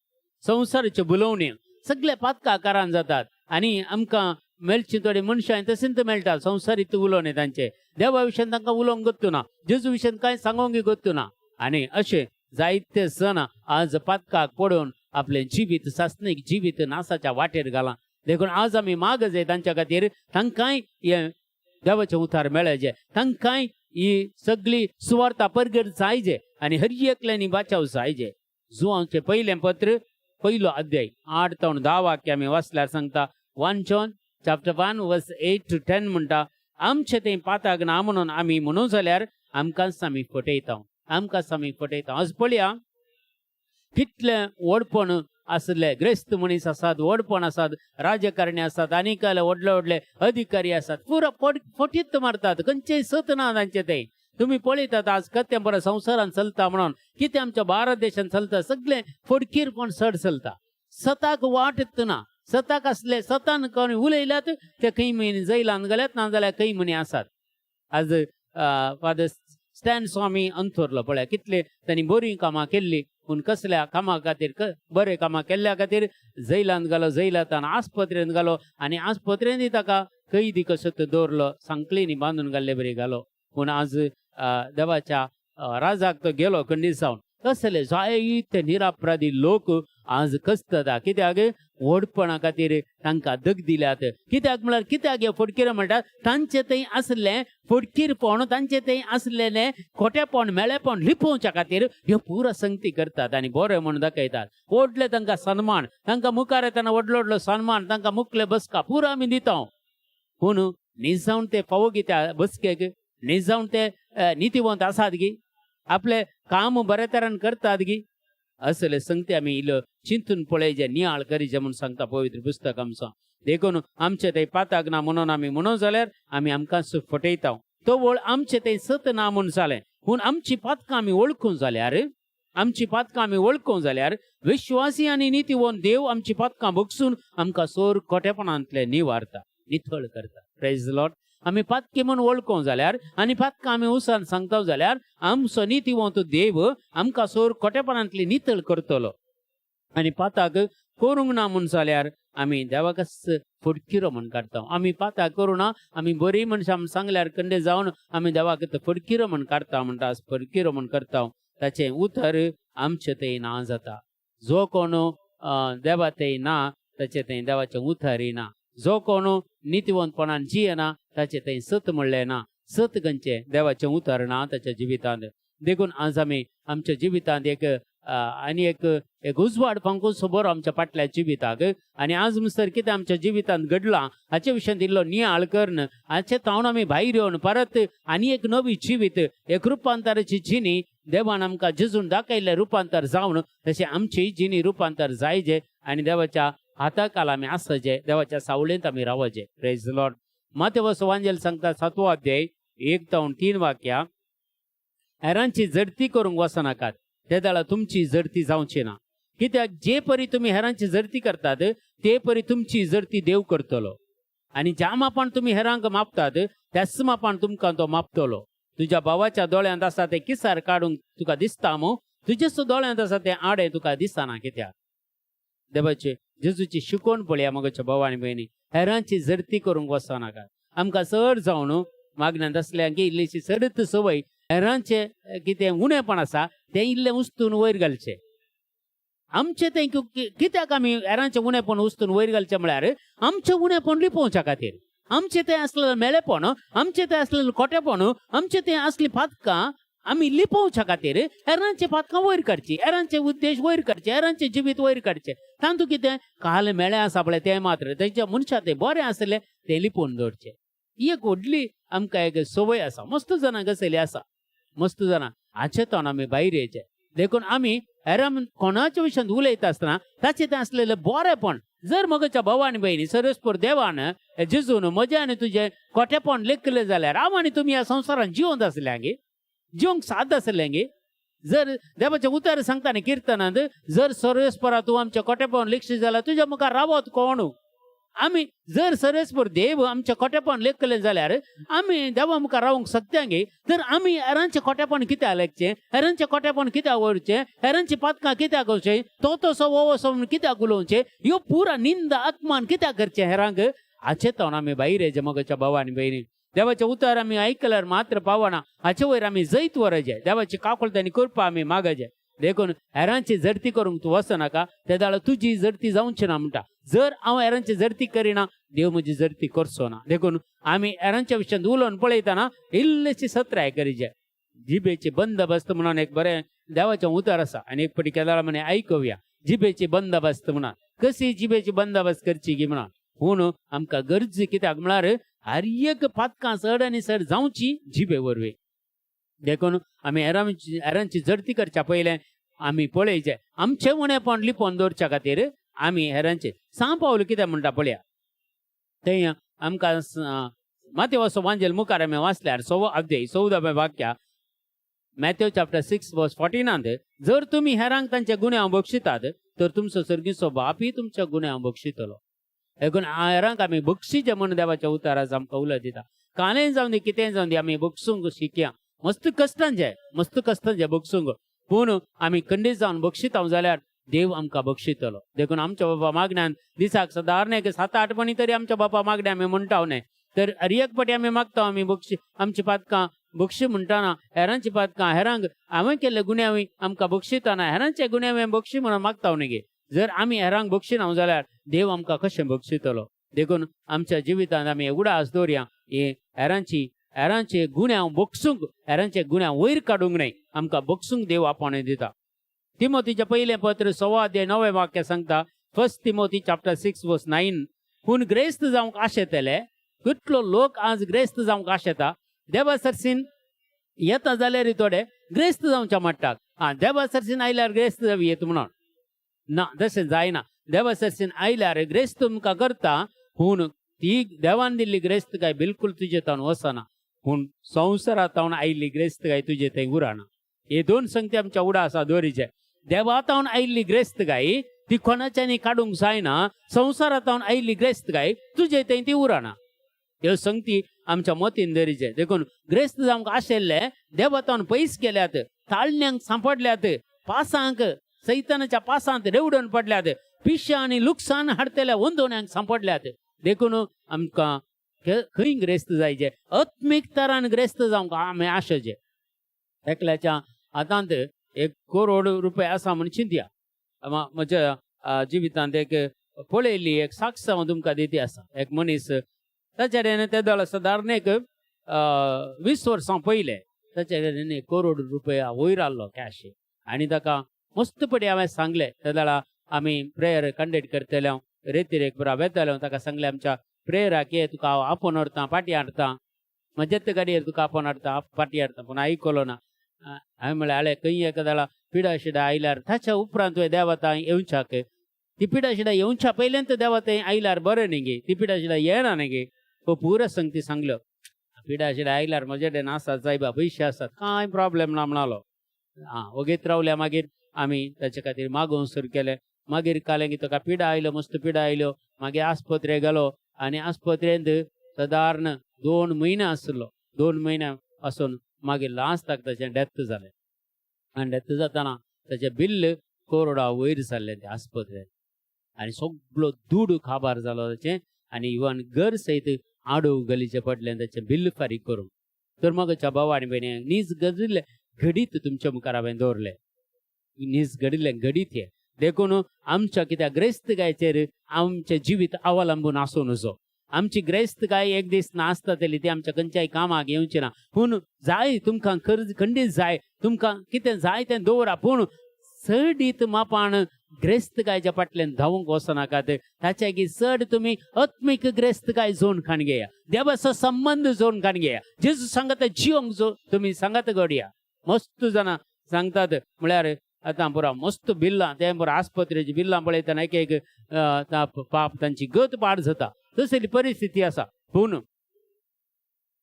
संवसाराच्यो बुलोवण्यो सगळे पातका कारण जातात. आनी आमकां मेळची थोडे मनशां तशेंच मेळटा संवसारीत उलोवणें तांचें, देवा विशयान तांकां उलोवंक गत्तू ना, जेजू विशयान कांय सांगोंक गत्तू ना. आनी अशें जायते जण आज पातकाक पडून आपलें जिवीत सासणीक जिवीत नासाच्या वाटेर घालां. देखून आज आमी माग जाय तांच्या खातीर, तांकांय हें देवाचें उतार मेळचे, तांकांय ही सगळी सुवार्ता परगट जायजे आनी हर एकल्यांनी बाचाव जायजे. जुवांचें पयलें पत्र पयलो अध्याय 8 ते 10 वाक्य आमी वाचल्यार सांगता, 1 John chapter 1 verse 8 to 10 म्हणटा, आमचें तें पाताक ना म्हणून आमी म्हणून जाल्यार आमकांच आमी फटयता, आमकांच आमी फटयता. आज पळया कितलें व्हडपण आसले ग्रेस्त मनीस आसात, व्हडपण आसात, राजकारणी आसात, आनी काय व्हडले व्हडले अधिकारी आसात, पुरो फटीत मारतात, खंयचेय सत ना तांचे. ते तुमी पळयतात आज कतें बरें संवसारान चलता म्हणून, कितें आमच्या भारत देशान चलता सगळें फटकीरपण चड चलता. सताक वाट ना, सताक आसले सतान कोण उलयल्यात ते खंय म्हयने जैलान गेल्यात, ना जाल्यार खंय म्हणी आसात. आज फादर स्टॅन स्वामी अंथरलो पळया कितले तांणी बरीं कामां केल्लीं, पूण कसल्या कामां खातीर, बरे कामां केल्ल्या खातीर जैलान घालो, जैलांत आस्पत्रेंत घालो आनी आस्पत्रेंतय ताका कैदी कसो तो दवरलो, सांकळींनी बांदून घाल्ले बरी घालो. पूण आज देवाच्या राजाक तो गेलो खंडीत जावन. असले जायते निरापराधी लोक आज कसता, कित्याक व्हडपणा खातीर तांकां दग दिल्यात. कित्याक म्हळ्यार कित्याक हे फटकिरे म्हणटात, तांचे थंय आसलें फटकीरपण, तांचे थंय आसलेलें खोटेपण मेळेपण लिपोवच्या खातीर ह्यो पुरो संगती करतात आनी बरें म्हूण दाखयतात. व्हडले तांकां सन्मान, तांकां मुखार येतना व्हडलो व्हडलो सन्मान, तांकां मुखले बसका पुरो आमी दिता. पूण निजावन ते फावो गी त्या बसकेक, निजावन ते नितीवंत आसात गी, आपले काम बरे तरेन करतात गी, असले संगती आमी इल्लो चिंतून पळयचे, नियाळ करीचे म्हूण सांगता पवित्र पुस्तक आमचो. देखून आमचे थंय पाताक ना म्हणून आमी म्हणून जाल्यार आमी आमकांच फटयता. तो वळ आमचे थंय सत ना म्हूण जालें, पूण आमची पातकां आमी वळखूंक जाल्यार, आमची पातकां आमी वळखूंक जाल्यार विश्वासी आनी नितीवंत देव आमची पातकां बगसून आमकां सोर खोटेपणांतले निवारता, नितळ करता. Praise the Lord. आमी पातकी म्हूण वळखूंक जाल्यार आनी पातकां आमी उसान सांगता जाल्यार आमचो नितीवंत देव आमकां सोर खोटेपणांतली नितळ करतलो. आनी पाताक करूंक ना म्हूण जाल्यार आमी देवाकच फटकिरो म्हूण काडटा. आमी पाताक करूं ना, आमी बरी मनशां म्हूण सांगल्यार कंडे जावन आमी देवाक फटकिरो म्हूण काडटा म्हणटा, फटकिरो म्हूण करता. ताचें उतर आमचें थंय ना जाता. जो कोण देवा थंय ना ताचें थंय देवाचें उतरय ना. जो कोण नितीवंतपणान जियेना ताचें थंय सत म्हणलें ना. सत खंयचें देवाचें उतर ना ताच्या जिवितांत. देखून आज आमी आमच्या जिवितांत एक आनी एक एक उजवाड फांकून बरो आमच्या फाटल्या जिविताक. आनी आज म्हणसर कितें आमच्या जिवितांत घडलां हाचे विशयांत इल्लो नियाळ करून हाचे तावन आमी भायर येवन परत आनी एक नवी जिवीत, एक रुपांतराची जिणी देवान आमकां जेजून दाखयल्लें रुपांतर जावन तशें आमची जिणी रुपांतर जायजे आनी देवाच्या हाताकाल आमी आसचे, देवाच्या सावळेंत आमी रावचे. Praise the Lord. मातेवस वांजेल सांगता 7वो अध्याय 1 ते 3 वाक्या, हेरांची जडती करूंक वचनाकात, तेदाळा तुमची जडती जावची ना. कित्याक जे परी तुमी हेरांची जडती करतात ते परी तुमची जडती देव करतलो. आनी ज्या मापान तुमी हेरांक मापतात त्याच मापान तुमकां तो मापतलो. तुज्या भावाच्या दोळ्यांत आसा ते किसार काडूंक तुका दिसता मू, तुजेच दोळ्यांत आसा ते आडे तुका दिसना कित्याक? देवाचे जेजूची शिकवण पळया मगच्या भाव आनी भयणी, हेरांची जडती करूंक वचनाकात. आमकां चड जावन मागण्यांत आसल्या की इल्लीशी चडच संवय हेरांचे कितें उणेपण आसा तें इल्लें उस्तून वयर घालचें. आमचें तें कित्याक आमी हेरांचें उणेपण उस्तून वयर घालचें म्हळ्यार आमचें उणेपण लिपोवच्या खातीर. आमचें तें आसलेलें मेळेपण, आमचें तें आसलेलें खोटेपण, आमचें तें आसलीं पातकां आमी लिपोवच्या खातीर हेरांचीं पातकां वयर काडची, हेरांचे उद्देश वयर काडचे, हेरांचें जिवीत वयर काडचें. तातूंत कितें काल मेळें आसा पळय तें मात्र तेंच्या मनशां तें बरें आसलें तें लिपोवन दवरचें. ही एक व्हडली आमकां एक संवय आसा, मस्त जाणां कसली आसा, मस्त जाणां हाचे तोंड आमी भायर येयचें. देखून आमी हेरां कोणाच्या विशयांत उलयता आसतना ताचें तें आसलेलें बरेंपण जर म्हज्या भाव आनी भयणी सरस्पर देवान जेजून म्हजें आनी तुजें खोटेपण लेखलें जाल्यार हांव आनी तुमी ह्या संवसारान जिवंत आसले गे, जिवंक साद आसलें गे. जर देवाचें उतर सांगता न्ही किर्तनांत, जर सर्वेस्परा तूं आमचें खोटेपण लेखशी जाल्यार तुज्या मुखार रावत कोण? आमी जर सरसपूर देव आमच्या खोटेपण लेखले जाल्यार आमी देवा मुखार रावंक शकता गे. तर आमी हेरांचें खोटेपण कित्याक लेखचें, हेरांचें खोटेपण कित्याक व्हरचें, हेरांची पातकां कित्याक करचें, तो तसो हो असो म्हणून कित्याक उलोवचें, ह्यो पुरा निंदा अपमान कित्याक करचें हेरांक. हाचे तावन आमी भायर येचे मगच्या भाव आनी भयणी. देवाचें उतर आमी आयकल्यार मात्र पावना, हाचे वयर आमी जैत व्हरचें. देवाची काकुळट आनी कृपा आमी मागचें. देखून हेरांची झडती करूंक तूं वचनाका, ते जाल्यार तुजी झडती जावची ना म्हणटा. जर हांव हेरांची झडती करिना, देव म्हजी झडती करचो ना. देखून आमी हेरांच्या विशयांत उलोवन पळयतना इल्लीशी सत्राय करीचे. जिबेचे बंदोबस्त म्हणून एक बरें देवाचें उतर आसा आनी एक पटी केदाळा म्हणे आयकुया. जिबेची बंदोबस्त म्हणा, कशी जिबेची बंदोबस्त करची गी म्हणा. पूण आमकां गरज कित्याक म्हळ्यार हर एक पातकां चड आनी चड जावची जिबे वरवीं. देखून आमी हेरांची झडती करच्या पयलें आमी पळयचें आमचें उणेपण लिपोवन दवरच्या खातीर आमी हेरांचे. सांव पावल कितें म्हणटा पळया, थंय आमकां मातेवाचो वांजेल मुखार आमी वाचल्यार 6वो अध्याय 14व्या वाक्या, मॅथ्यू चॅप्टर 6 वर्स 14 जर तुमी हेरांक तांचे गुन्यांव बक्षितात तर तुमचो सर्गीचो बापूय तुमच्या गुन्यांव बक्षितलो. देखून हेरांक आमी बक्षिचे म्हूण देवाच्या उताराचो आमकां उलो दिता. कालें जावं दी कितेंय जावं दी आमी बक्षूंक शिकया. मस्त कश्टांचे, मस्त कश्टांचे बक्षूंक, पूण आमी खंडीत जावन बक्षिता जाल्यार देव आमकां बक्षितलो. देखून आमच्या बाबा मागण्यान दिसाक सदारण एक 7-8 पणी तरी आमच्या बापा मागण्या आमी म्हणटा न्हय, तर हर एक पटी आमी मागता आमी बक्षी आमची पातकां बक्षी म्हणटाना हेरांची पातकां हेरांक हांवें केल्ले गुन्यांव आमकां बक्षिताना हेरांचे गुन्यांव बक्षी म्हणून मागता न्ही गे. जर आमी हेरांक बक्षिना जाल्यार देव आमकां कशें बक्षितलो. देखून आमच्या जिवितांत आमी उडास दवरया हे हेरांचे गुन्यांव बक्षूंक, हेरांचे गुन्यांव वयर काडूंक न्हय, आमकां बक्षूंक देव आपोवणें दिता. तिमोतीचें पयलें पत्र 6वो अध्याय 9वें वाक्य सांगता, 1 तिमोती चॅप्टर 6 वर्स 9, पूण ग्रेस्त जावंक आशेतले. कितलो लोक आज ग्रेस्त जावंक आशेता. देवा सरसीन येता जाल्यार थोडे ग्रेस्त जावच्या म्हणटात, आं देवा सरसीन आयल्यार ग्रेस्त जावं येत म्हणून. ना, तशें जायना. देवा सरसीन आयल्यार ग्रेस्त तुमकां करता, पूण ती देवान दिल्ली ग्रेस्त काय बिलकुल तुजे तावन वचना, पूण संवसारांत तावन आयिल्ली ग्रेस्त काय तुजे थंय उरना. हे दोन संगती आमच्या उडा आसा दवरीचे. देवा तावन आयिल्ली ग्रेस्त काय ती कोणाच्यानी काडूंक जायना, संवसारांत तावन आयिल्ली ग्रेस्त काय तुजे थंय ती उरना. ह्यो संगती आमच्या मतीन दवरीचे. देखून ग्रेस्त जावंक आशिल्ले देवा तावन पयस गेल्यात, ताळण्यांक सांपडल्यात, पासांक सैतानाच्या पासांत रेवडून पडल्यात, पिश्या आनी लुकसाण हाडटल्या वंदोण्यांक सांपडल्यात. देखून आमकां खंय ग्रेस्त जायचे, आत्मीक तरान ग्रेस्त जावंक आमी आशेचे. एकल्याच्या हातांत 1 करोड रुपया आसा म्हूण चिंतया. म्हज्या जिवितांत एक पळयल्ली एक साक्ष हांव तुमकां दिती आसा. एक मनीस ताच्या कडेन ते दोळ सादारण एक 20 वर्सां पयलें ताच्या कडेन 1 करोड रुपया वयर आसलो कॅश. आनी ताका मस्त पटी हांवें सांगलें, ते वेळार आमी प्रेयर कंडक्ट करतले, रेतीर पुरा वेताले, ताका सांगलें आमच्या प्रेयराक ये, तुका हांव आपोवन व्हरता, पाटी हाडटा, म्हज्याच गाडयेर तुका आपोवन हाडटा, पाटी हाडटा. पूण आयकलो ना. हांवें म्हणलें आळे खंय एका वेळार पिडा शिडा आयल्यार ताच्या उपरांत तुवें देवा थंय येवच्याक, ती पिडा शिडा येवच्या पयल्यान देवा थंय आयल्यार बरें न्ही गे, ती पिडा शिडा येना न्ही गे. हो पुरो संगती सांगलो. पिडा शिडा आयल्यार म्हजे कडेन आसात सायबा पयशे आसात, कांय प्रॉब्लेम ना म्हणालो. आं वगीत रावल्या. मागीर आमी ताचे खातीर मागोवंक सुरू केलें. मागीर कालें की ताका पिडा आयल्यो, मस्त पिडा आयल्यो. मागीर आस्पत्रे गेलो आनी आस्पत्रेंत सादारण 2 म्हयने आसलो. 2 म्हयने आसून मागीर लास्टाक ताचें डेथ जालें. आनी डेथ जातना ताचें बिल्ल करोडा वयर जाल्लें तें आस्पत्रेंत. आनी सगलो दुडू काबार जालो ताचें. आनी इवन घर सयत आडू गलीचें पडलें ताचें बिल्ल फारीक करूंक. तर मगच्या भाव आनी भयणी, नीज घडिल्लें घडीत तुमच्या मुखार हांवें दवरलें, नीज घडिल्लें घडीत हें. देखून आमच्या कित्याक ग्रेस्तकायचेर आमचें जिवीत अवलंबून आसूं नजो. आमची ग्रेस्तकाय एक दीस नासता जाली ती आमच्या खंयच्याय कामाक येवची ना. पूण जाय तुमकां कर्ज खंडीत जाय, तुमकां कितें जाय तें दवरा, पूण चडीत मापान ग्रेस्तकायच्या फाटल्यान धांवूंक वचनाकात. ताच्या की चड तुमी आत्मीक ग्रेस्तकाय जोड खाण घेया, देवाचो संबंद जोड खाण घेया, जेजू सांगता जिवंक जो तुमी सांगात घडया. मस्त जाणां सांगतात म्हळ्यार आतां पुरा मस्त बिल्लां, ते पुरा आस्पत्रेची बिल्लां पळयतना एक एक पाप तांची गत पाड जाता, तसली परिस्थिती आसा. पूण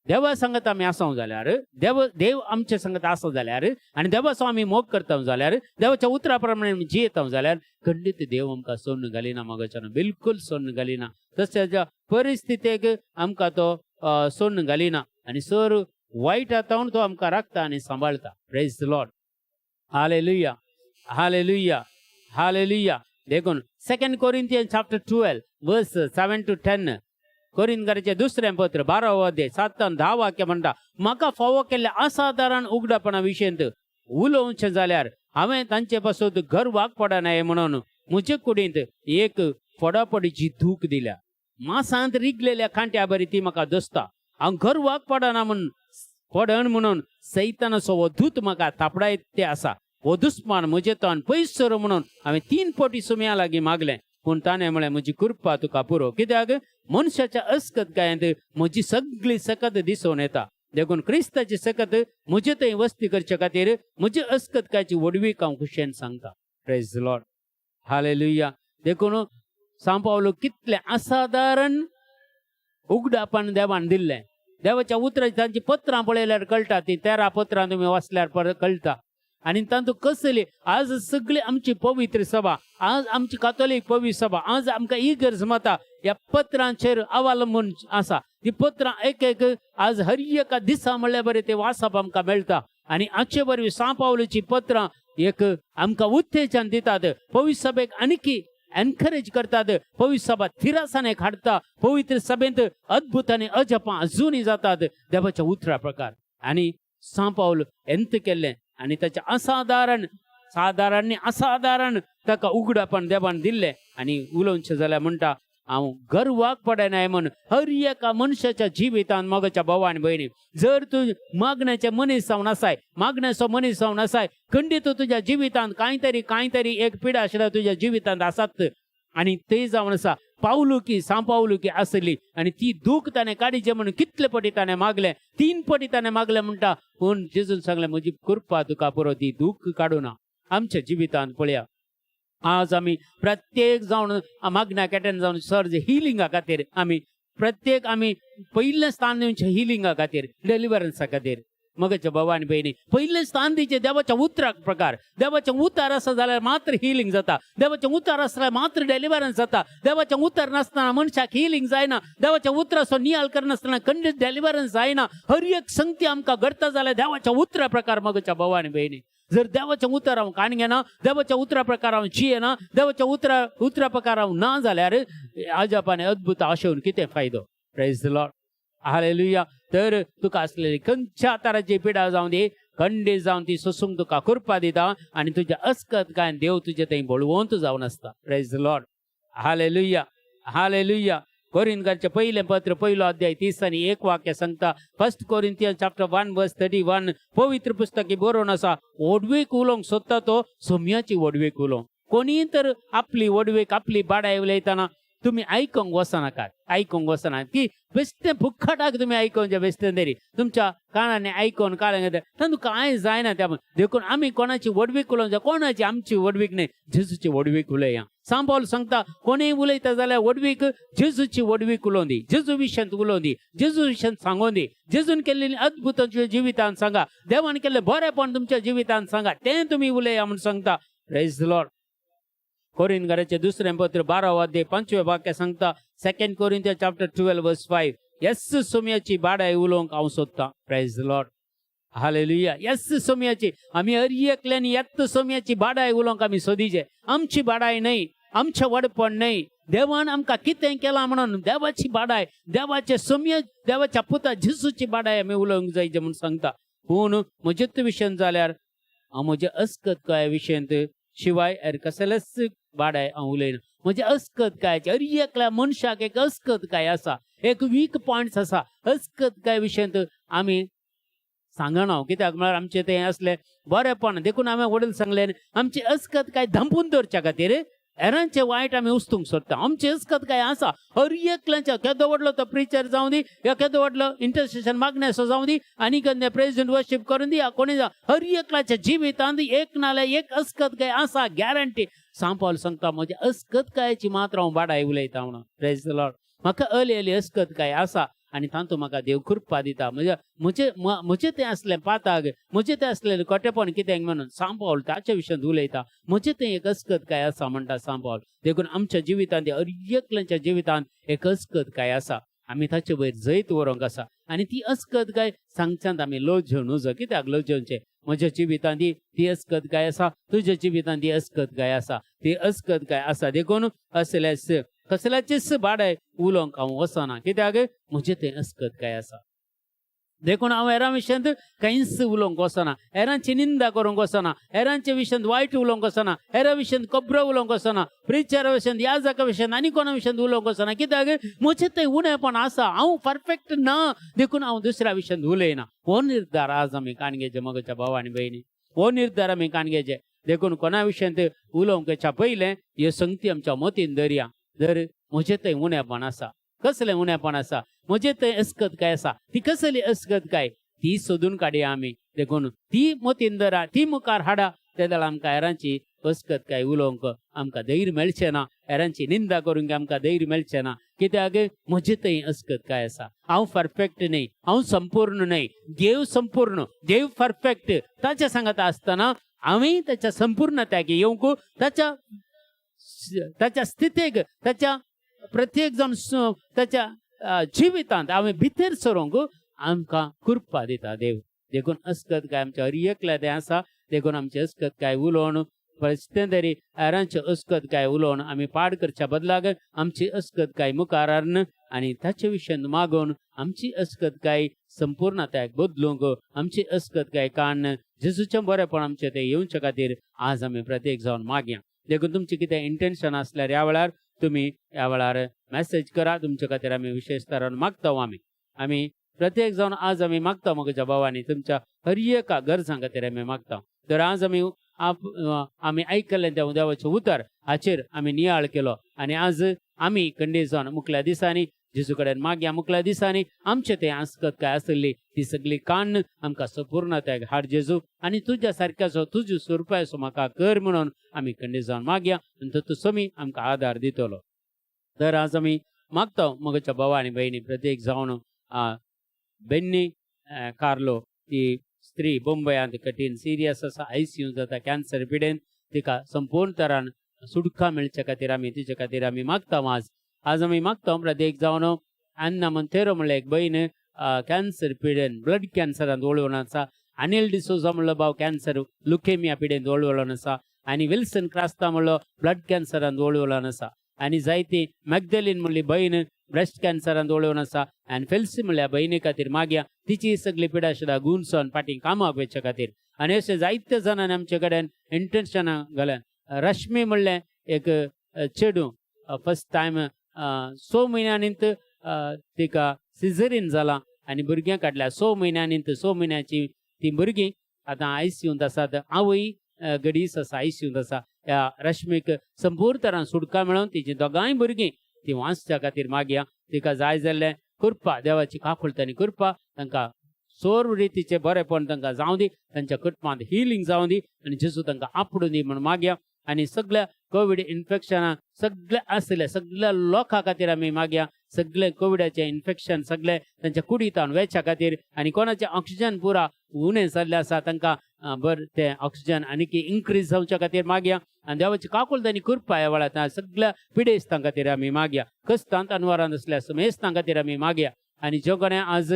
देवा संगत आमी आसाव जाल्यार, देव देव आमचे संगत आसा जाल्यार आनी देवाचो आमी मोग करता जाल्यार, देवाच्या उतरा प्रमाणे आमी जियेता जाल्यार खंडीत देव आमकां सोडून घालिना मगाच्यान, बिलकुल सोडून घालिना. तशेंच परिस्थितीक आमकां तो सोडून घालिना आनी सर वायट आतां तो आमकां राखता आनी सांबाळता. Praise the Lord. Hallelujah, hallelujah, hallelujah. देखून Second Corinthian chapter 12 verse 7 to 10, कोरिंदकाराचें दुसरें पत्र 12वो अध्याय 7 आनी 10 वाक्य म्हणटा, म्हाका फावो केल्ल्या असाधारण उगडापणा विशयंत उलोवचें जाल्यार हांवें तांचे पासून गर्वाक पडनाय म्हणून म्हजे कुडींत एक फोडाफोडीची दूख दिल्या. मासांत रिगलेल्या कांट्या बरी ती म्हाका दसता. हांव गर्वाक पडना म्हूण पडन म्हणून सैतानाचो हो दूत म्हाका थापडायत ते आसा. हो दुस्मान म्हजे तोंड पयस सर म्हणून हांवें तीन पटी सुम्या लागीं मागलें, पूण ताणें म्हळें, म्हजी कृपा तुका पुरो, कित्याक मनशाच्या अस्कतकायेंत म्हजी सगळी सकत दिसून येता. देखून क्रिस्ताची सकत म्हजे थंय वस्ती करचे खातीर म्हजी अस्कतकायची व्हडवीक हांव खुशयेन सांगता. Praise Lord, hallelujah. देखून सांपावलो कितलें असाधारण उगडापण देवान दिल्लें. देवाच्या उतराची तांची पत्रां पळयल्यार कळटा, ती 13 पत्रां तुमी वाचल्यार परत कळटा. आनी तातूंत कसली आज सगळी आमची पवित्र सभा, आज आमची कातोलीक पवित्र सभा, आज आमकां इगर्ज माता ह्या पत्रांचेर अवलंबून आसा. ती पत्रां एक एक आज हर एका दिसा म्हणल्यार बरें ते वाचप आमकां मेळटा. आनी आजचे वरवीं सांव पावलूची पत्रां एक आमकां उत्तेजन दितात, पवित्र सभेक आणखी एनकरेज करतात, पवित्र सभा थिरासाणेक हाडटा. पवित्र सभेंत अद्भुत आनी अजपां अजूनय जातात देवाच्या उतरा प्रकार. आनी सांव पावल एंत केल्लें आनी ताचें असाधारण, सादारण न्ही, असाधारण ताका उगडापण देवान दिल्लें. आनी उलोवचें जाल्यार म्हणटा, हांव गर्वाक पडनाय म्हूण. हर एका मनशाच्या जिवितांत मोगाच्या भाव आनी भयणी, जर तूं मागण्याचे मनीस जावन आसाय, मागण्याचो मनीस जावन आसाय, खंडीत तुज्या जिवितांत कांय तरी कांय तरी एक पिडा आशिल्ल्या तुज्या जिवितांत आसात. आनी ते जावन आसा पावलुकी, सांपावलुकी आसली आनी ती दूख ताणें काडीचे म्हणून कितले पटी ताणें मागलें, तीन पटी ताणें मागलें म्हणटा, पूण जेजून सांगलें, म्हजी कृपा तुका पुरो, ती दूख काडूना. आमच्या जिवितांत पळया, आज आमी प्रत्येक जावन मागण्याक एटेंड जावन सर हिलिंगा खातीर आमी प्रत्येक आमी पयलें स्थान दिवचें हिलिंगा खातीर, डिलिवरन्सा खातीर. मगच्या भाव आनी भयणी, पयलें स्थान दिवचें देवाच्या उतराक प्रकार. देवाचें उतर आसा जाल्यार मात्र हिलिंग जाता, देवाचें उतर आसल्यार मात्र डिलिवरन्स जाता. देवाचें उतर नासतना मनशाक हिलिंग जायना. देवाच्या उतराचो नियाळ करनासतना खंडीत डिलिवरन्स जायना. हर एक संगती आमकां घडता जाल्यार देवाच्या उतरा प्रकार. मगच्या भाव आनी भयणी, जर देवाच्या उतर हांव काण घेना, देवाच्या उतरा प्रकार हांव जियेना, देवाच्या उतरा उतरा प्रकार हांव ना जाल्यार अजाप आनी अद्भुत आशेवन कितें फायदो? Praise Lord, hallelujah. तर तुका आसलेली खंयच्या तराची पिडा जावं दी, खंडीत जावन ती सोसूंक तुका कृपा दिता आनी तुज्या अस्कत काय देव तुजे थंय बळवंत जावन आसता. Praise Lord, hallelujah, hallelujah. कोरिंदकारचें पयलें पत्र पयलो अध्याय 30 आनी 1 वाक्य सांगता, First Corinthian chapter 1 verse 31, पवित्र पुस्तकी बरोवन आसा, व्हडवीक उलोवंक सोदता तो सोम्याची व्हडवीक उलोवंक. कोणीय तर आपली व्हडवीक, आपली बाडाय उलयतना तुमी आयकोंक वचनाकात, आयकोंक वचना. ती बेश्टें फुक्कटाक तुमी आयकोवचें, बेश्टें तरी तुमच्या कानांनी आयकोन कानाक तातूंत कांय जायना त्या. देखून आमी कोणाची व्हडवीक उलोवंक जाय, कोणाची आमची व्हडवीक न्ही, जेजूची व्हडवीक उलया. सांपावल सांगता, कोणीय उलयता जाल्यार व्हडवीक जेजूची व्हडवीक उलोवं दी, जेजू विशयांत उलोवं दी, जेजू विशयांत सांगोन दी, जेजून केल्लेली अद्भुत तुमच्या जिवितांत सांगा, देवान केल्लें बरेपण तुमच्या जिवितांत सांगा, तें तुमी उलया म्हूण सांगता. Praise Lord. कोरिंदकाराचें दुसरें पत्र 12 अध्याय 5वें वाक्य सांगता, Second Corinthian chapter 12 verse 5, येस सोम्याची बाडाय उलोवंक हांव सोदतां. Praise Lord, hallelujah. येस सोम्याची आमी हर एकल्यानी येत्त सोम्याची बाडाय उलोवंक आमी सोदीचे. आमची बाडाय न्हय, आमचें व्हडपण न्हय, देवान आमकां कितें केलां म्हणून देवाची बाडाय, देवाचे सोम्य, देवाच्या पुता जेजूची बाडाय आमी उलोवंक जाय म्हूण सांगता. पूण म्हजेच विशयान जाल्यार हांव म्हज्या अस्कत काय विशयांत शिवाय हेर कसलेच बाडाय हांव उलयना. म्हजे अस्कत कायचे, हर एकल्या मनशाक एक अस्कत काय आसा, एक वीक पॉयंट्स आसा. अस्कत काय विशयांत आमी सांगना, कित्याक म्हळ्यार आमचें तें आसलें बरेपण. देखून हांवें वडील सांगलें, आमची अस्कत काय धांपून दवरच्या खातीर हेरांचें वायट आमी उस्तूंक सोदता. आमची अस्कत काय आसा हर एकल्याच्या, केदो व्हडलो तो प्रिचर जावं दी, या केदो व्हडलो इंटरसेशन मागण्याचो जावं दी, आनी केन्ना प्रेजिडेंट वर्शीप करून दी, या कोणी जावं, हर एकल्याच्या जिवितांत एक नाल्यार एक अस्कत काय आसा, गॅरंटी. सांपावल सांगता, म्हज्या अस्कत कायची मात्र हांव बाडाय उलयता म्हणून. Praise Lord. म्हाका अली अली अस्कत काय आसा. आनी तातूंत म्हाका देव कृपा दिता. म्हजे म्हजे म्हजें तें आसलें पाताक, म्हजें तें आसलें कोटेपण कितें म्हणून सांत पावल ताच्या विशयांत उलयता. म्हजें तें एक अस्कत काय आसा म्हणटा सांत पावल. देखून आमच्या जिवितांत, हर एकल्याच्या जिवितांत एक अस्कत काय आसा, आमी ताचे वयर जैत व्हरूंक आसा. आनी ती अस्कत काय सांगच्यांत आमी लज नुजो. कित्याक लजेवचें? म्हज्या जिवितांत ती अस्कत काय आसा, तुज्या जिवितांत ती अस्कत काय आसा, ती अस्कत काय आसा. देखून असल्यास कसल्याचेच बाडाय उलोवंक हांव वचना, कित्याक म्हजें तें अस्कत काय आसा. देखून हांव हेरां विशयांत कांयच उलोवंक वचना, हेरांची निंदा करूंक वचना, हेरांच्या विशयांत वायट उलोवंक वचना, हेरां विशयांत खबरो उलोवंक वचना, प्रिचरा विशयांत, याजका विशयांत आनी कोणा विशयांत उलोवंक वचना, कित्याक म्हजें तें उणेपण आसा, हांव परफेक्ट ना, देखून हांव दुसऱ्या विशयांत उलयना. हो निर्धार आज आमी काणगेचे मगच्या भाव आनी भयणी, हो निर्धार आमी काणगेचे. देखून कोणा विशयांत उलोवंकच्या पयलें ह्यो संगती आमच्या मतीन धरया. जर म्हजें थंय उणेपण आसा, कसलें उणेपण आसा, म्हजें थंय अस्कत काय आसा, ती कसली अस्कत काय ती सोदून काडया आमी. देखून ती मतीन धरा, ती मुखार हाडा, तेदळ आमकां हेरांची अस्कत काय उलोवंक आमकां धैर्य मेळचें ना, हेरांची निंदा करूंक आमकां धैर्य मेळचें ना, कित्याक म्हजें थंय अस्कत काय आसा. हांव परफेक्ट न्हय, हांव संपूर्ण न्हय, देव संपूर्ण, देव परफेक्ट. ताच्या सांगात आसतना हांवें ताच्या संपूर्णताक येवंक, ताच्या ताच्या स्थितीक, ताच्या प्रत्येक जावन ताच्या जिवितांत हांवें भितर सरूंक आमकां कृपा दिता देव. देखून अस्कत काय आमच्या हर एकल्या तें आसा. देखून आमचे अस्कत काय उलोवन परिस्थिती तरी हेरांचे अस्कत काय उलोवन आमी पाड करच्या बदलाक आमची अस्कत काय मुखार हाडून आनी ताचे विशयान मागून आमची अस्कत काय संपूर्णतायक बदलूंक, आमची अस्कत काय काडून जेजूचें बरेपण आमचें तें येवचे खातीर आज आमी प्रत्येक जावन मागया. देखून तुमचें कितें इंटेन्शन आसल्यार ह्या वेळार तुमी ह्या वेळार मॅसेज करा, तुमचे खातीर आमी विशेश तरान मागता. आमी आमी प्रत्येक जावन आज आमी मागता म्हज्या भावांनी, तुमच्या हर एका गरजां खातीर आमी मागता. तर आज आमी आमी आयकल्लें त्या देवाचें उतर हाचेर आमी नियाळ केलो आनी आज आमी खंडीत जावन मुखल्या दिसांनी जेजू कडेन मागया. मुखल्या दिसांनी आमचें तें आसकत काय आसली ती सगळी कान्न आमकां संपूर्णतायक हाड जेजू, आनी तुज्या सारक्याचो तुज्या स्वरुपाचो म्हाका कर म्हणून आमी खंडीत जावन मागया आनी तो समी आमकां आदार दितलो. तर आज आमी मागता मगच्या भावा आनी भयणी प्रत्येक जावन बेन्नी कार्लो ती स्त्री मुंबयांत कठीण सिरियस आसा, आयसीयू जाता कॅन्सर पिडेन, तिका संपूर्ण तरान सुटका मेळचे खातीर आमी तिचे खातीर आमी मागता. आज आज आमी मागता प्रत्येक जावन अन्ना मंतेरो म्हणल्यार एक बयण कॅन्सर पिडेन ब्लड कॅन्सरान वळवण आसा, अनिल डिसोजा म्हणलो भाव कॅन्सर लुकेमिया पिडेन वळवळून आसा, आनी विल्सन क्रास्ता म्हणलो ब्लड कॅन्सरान वळवळून आसा, आनी जायती मॅगदेलीन म्हणली बयण ब्रेस्ट कॅन्सरान वळवून आसा, आनी फेल्सी म्हणल्या बयणी खातीर मागया तिची सगळी पिडा सुद्दां गुणसोन फाटीं कामाक वचचे खातीर. आनी अशें जायते जाणांनी आमचे कडेन इंटेन्शनां घाल्या. रश्मी म्हणलें एक चेडूं फर्स्ट टायम 6 म्हयन्यांनी तिका सिजरीन जालां आनी भुरगें काडल्या 6 म्हयन्यांनी, 6 म्हयन्याची ती भुरगीं आतां आयसीयूंत आसात. आवय गडीस आसा, आयसीयूंत आसा. ह्या रश्मीक संपूर्ण तरान सुटका मेळोवन तिची दोगांय भुरगीं ती वाचच्या खातीर मागया. तिका जाय जाल्लें कृपा देवाची काकुळट आनी कृपा तांकां सोर रितीचें बरेपण तांकां जावं दी, तांच्या कुटुंबांत हिलींग जावं दी आनी जेजू तांकां आपडूं दी म्हण मागया. आनी सगळ्या कोवीड इन्फेक्शनां सगळे आसले सगळ्या लोकां खातीर आमी मागया, सगळे कोविडाचे इन्फेक्शन सगळे तांच्या कुडींत वेच्या खातीर आनी कोणाचें ऑक्सिजन पुरा उणें जाल्लें आसा तांकां बरें तें ऑक्सिजन आनीक इन्क्रीज जावच्या खातीर मागया. आनी देवाची काकुळट आनी कृपा ह्या वेळार सगळ्या पिडेस्तां खातीर आमी मागया, कस्तांत अनवरांत आसल्या समेस्तां खातीर आमी मागया. आनी ज्यो कोणें आज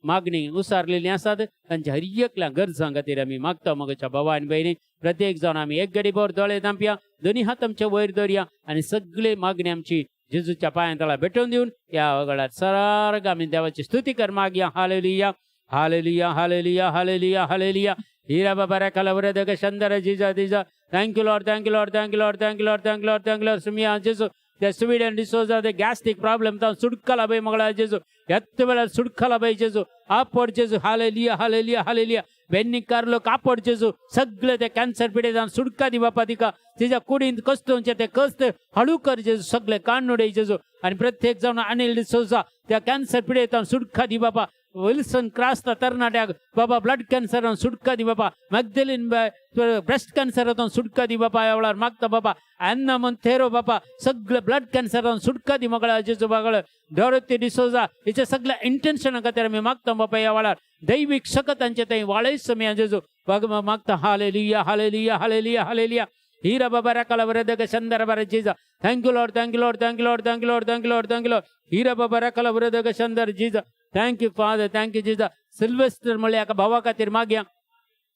मागणी उसारलेली आसात तांच्या हर एकल्या गरजां खातीर आमी मागता. मगच्या भावा आनी भयणी प्रत्येक जावन आमी एक गडी भर दोळे धांपया, दोनी हात आमचे वयर दवरया आनी सगळी मागणी आमची जेजूच्या पांयां तळा भेटोवन दिवन ह्या वेळार सारक आमी देवाची स्तुती कर मागया. Hallelujah, hallelujah, hallelujah, hallelujah, hallelujah. Hira Baba रेखाला वरे दग शंदर जिजा दिजा. Thank you Lord, thank you Lord, thank you Lord, thank you Lord, thank you Lord, thank you Lord. सुमिया जेजू त्या स्वीडन डिसोजा ते गॅस्ट्रिक प्रॉब्लेम तावन सुटकाला बाई मगळा जेजू, एत वेळार सुटकाला बाई जेजू, आपड जेजू. Hallelujah, hallelujah, hallelujah. Benny Carlo कापड जेजू, सगळे ते कॅन्सर पिडेतान सुटका दी बापा तिका, तिच्या कुडींत कस्तोवचे ते कस्त हळू कर जेजू, सगळे कान उडय जेजू. आनी प्रत्येक जावन अनिल डिसोजा त्या कॅन्सर पिडेतान सुटका दी बापा. विल्सन क्रास्ता तरणाट्याक बाबा ब्लड कॅन्सरान सुटका दी बाबा. मॅगदेलीन ब्रेस्ट कॅन्सरातून सुटका दी बाबा. ह्या वेळार मागता बाबा. अण्णा मोंतेरो बाबा, सगळे ब्लड कॅन्सरान सुटका दी मगळा जेजू बागळ. डॉरोथी डिसोजा हिचे सगळ्या इंटेन्शन खातीर आमी मागता बाबा. ह्या वेळार दैवीक शकतांचे थंय वाळयस मी जेजू बाग मागता. Hallelujah, hallelujah, hallelujah, hallelujah. Hira Baba रकाला वरदग Chandra Bara Jesus. Thank you Lord, thank you Lord, thank you Lord, thank you Lord, thank you Lord, thank you Lord. Hira Baba रकाला वरदग Chandra Jesus. Thank you Father, thank you Jesus. Sylvester म्हळ्यार एका भावा खातीर मागया.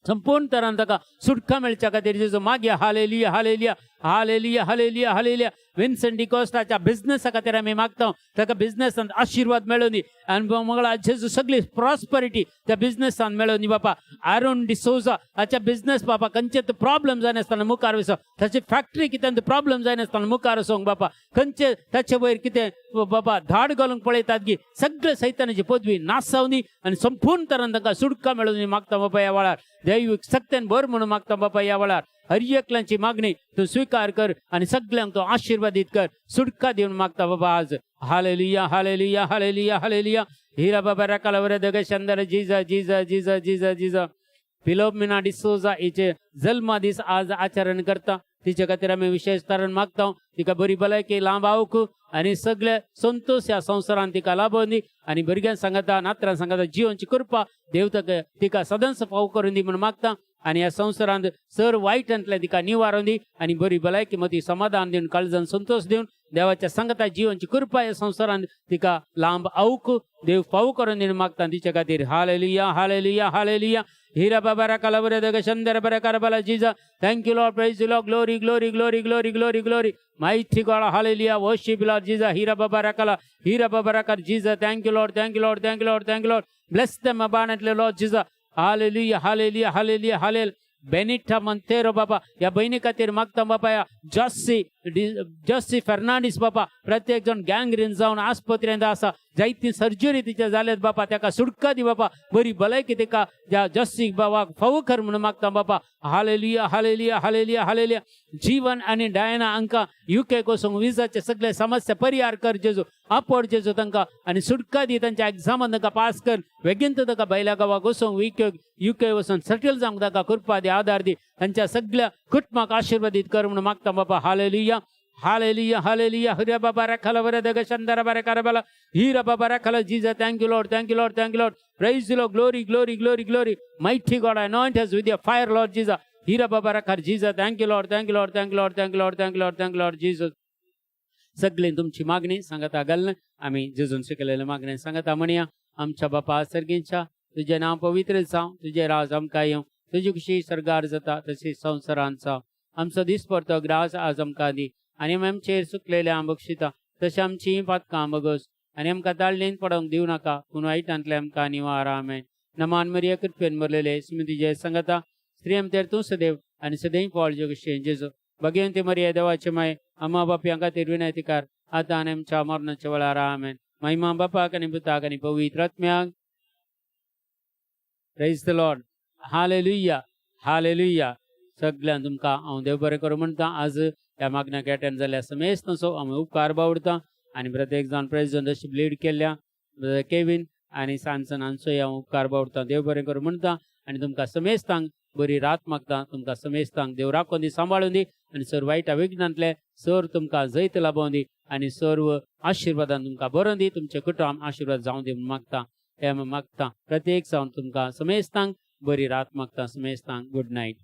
संपूर्ण तरान ताका सुटका मेळच्या खातीर जेजू मागया. Hallelujah, hallelujah, hallelujah, hallelujah, hallelujah. Vincent डिकोस्टाच्या बिझनेसा खातीर आमी मागता. ताका बिझनेसांत आशिर्वाद मेळूं दी आनी मंगळा जेजू, सगळी प्रॉस्परिटी त्या बिझनेसान मेळूं दी बापा. आरोन डिसोजा हाच्या बिझनेस बापा, खंयचे प्रॉब्लम जायनासतना मुखार वचो. ताची फॅक्टरी कितें प्रॉब्लम जायनासतना मुखार वचोंक बापा. खंयचे ताचे वयर कितें बाबा धाड घालूंक पळयतात की, सगळे सैतानाची पदवी नासावनी आनी संपूर्ण तरान तांकां सुटका मेळूं दी मागता बाबा. ह्या वेळार दैवीक सक्त्यान भर म्हणून मागता बाबा. ह्या वेळार हर एकल्यांची मागणी तूं स्विकार कर आनी सगल्यांक तूं आशिर्वादीत कर, सुटका दिवन मागता बाबा आज. Hallelujah, hallelujah, hallelujah, hallelujah. Hira Baba रकाला वर Chandra जीजा जीजा जीजा जीजा जीजा. फिलोमिना डिसोजा हिचे जल्मा दीस आज आचरण करता. तिच्या खातीर आमी विशेष तरान मागता. तिका बरी भलायकी, लांब आवक आनी सगळे संतोष ह्या संवसारान तिका लाभोवन दी आनी भुरग्यां सांगता, नातरां सांगता जिवनची कृपा देव ताका तिका सदांच फाव करून दी म्हणून मागता. आनी ह्या संवसारांत सर वायटांतल्यान तिका निवारून दी आनी बरी भलायकी मदीं समाधान दिवन, काळजान संतोष दिवन, देवाच्या सांगता जिवनची कृपा ह्या संवसारांत तिका लांब आवक देव फाव करून दिवन मागता तिच्या खातीर. Hallelujah, hallelujah, hallelujah. हिरा बाबा रकाला बरे शंदर बरे करबला जीजा. Thank you Lord, praise Lord. Glory, glory, glory, glory, glory, glory. Mighty God, hallelujah. Worship Lord Jesus. Hira Baba Rakala, Hira Baba Rakar Jesus. Thank you Lord, thank you Lord, thank you Lord, thank you Lord. Bless them abundantly, Lord Jesus. Hallelujah, hallelujah, hallelujah, hallelujah. Benita Montero बाबा, या बहिणी खातीर मागता बाबा. या जॉसी जॉसी फर्नांडीस बाबा, प्रत्येक जण गँगरीन जावन आस्पत्रेंत आसा. जायती सर्जरी तिच्या जाल्यात बाबा. ताका सुटका दी बाबा. बरी भलायकी तिका ज्या जॉसी बाबा फावो कर म्हणून मागता बाबा. Hallelujah, hallelujah, hallelujah, hallelujah. जीवन आनी डायना हांकां युके वचूंक विजाचे सगळे समस्या परिहार कर जेजू. आपोड जेजू तांकां आनी सुटका दी. तांच्या एग्जामान तांकां पास कर. बेगीन तांकां भायल्या गांवाक वचूंक, युके युके वचून सेटल जावंक तांकां कृपा दी, आदार दी. तांच्या सगळ्या कुटुंबाक आशिर्वादीत कर म्हणून मागता बाबा. Hallelujah, hallelujah, hallelujah. हिरा बाबा रखला बरे दग शंदर बरे करबला हिरा बाबा रखला जीजा. Thank you Lord, thank you Lord, thank you Lord. Praise Lord. Glory, glory, glory, glory. Mighty God, anoint us with your fire, Lord Jesus. Hira Baba रखर जीजा. Thank you Lord, thank you Lord, thank you Lord, thank you Lord, thank you Lord, thank you Lord Jesus. सगळे तुमची मागणी सांगता घालून आम्ही जेजून शिकलेले मागणी सांगता म्हणया. आमच्या बापा सर्गींच्या, तुझे नाव पवित्र जावं, तुझे राज आमकां येवं, तुजी खुशी सर्गार जाता तशी संवसारांत जावं. आमचो दिसपडतो ग्रास आज आमकां दी आनी आमी आमचेर चुकलेले बक्षिता तशें आमची पातकां बगस आनी आमकां ताळणेन पडोवंक दिवं नाका, पूण वायटांतले आमकां निवार. आमेन. नमान मरिया, कृपेन भरलेले, स्मृती तुजे संगता, स्त्रियां भितर तूं सदैव आनी सदैव फळ जगशें जेजू. भगवंती मरिया, देवाचे माय, अम्मा बापयांक खातीर विनंती कर, आतां आनी आमच्या मरणाच्या वेळार. आमेन. महिमा बापाक आनी पुताक आनी पवित्र आत्म्याक. Praise the Lord. Hallelujah, hallelujah. सगळ्यांक तुमकां हांव देव बरें करूं म्हणटा. आज ह्या मागण्याक एटेंड जाल्ल्या समेस्तांचो आमी उपकार बावडता आनी प्रत्येक जाण प्रेजिडंट अशी लीड केल्ल्या ब्रदर केवीन आनी सांसन हांचोय हांव उपकार बावडता. देव बरें करूं म्हणटा आनी तुमकां समेस्तांक बरी रात मागता. तुमकां समेस्तांक देव राखून दी, सांबाळून दी आनी सर्व वायट विघ्नांतले सर तुमकां जैत लाबोवन दी आनी सर्व आशिर्वादान तुमकां बरोवन दी. तुमचे कुटुंब आशिर्वाद जावं दी म्हूण मागता. हे मागता. प्रत्येक जावन तुमकां समेस्तांक बरी रात मागता. समेस्तांक गुड नायट.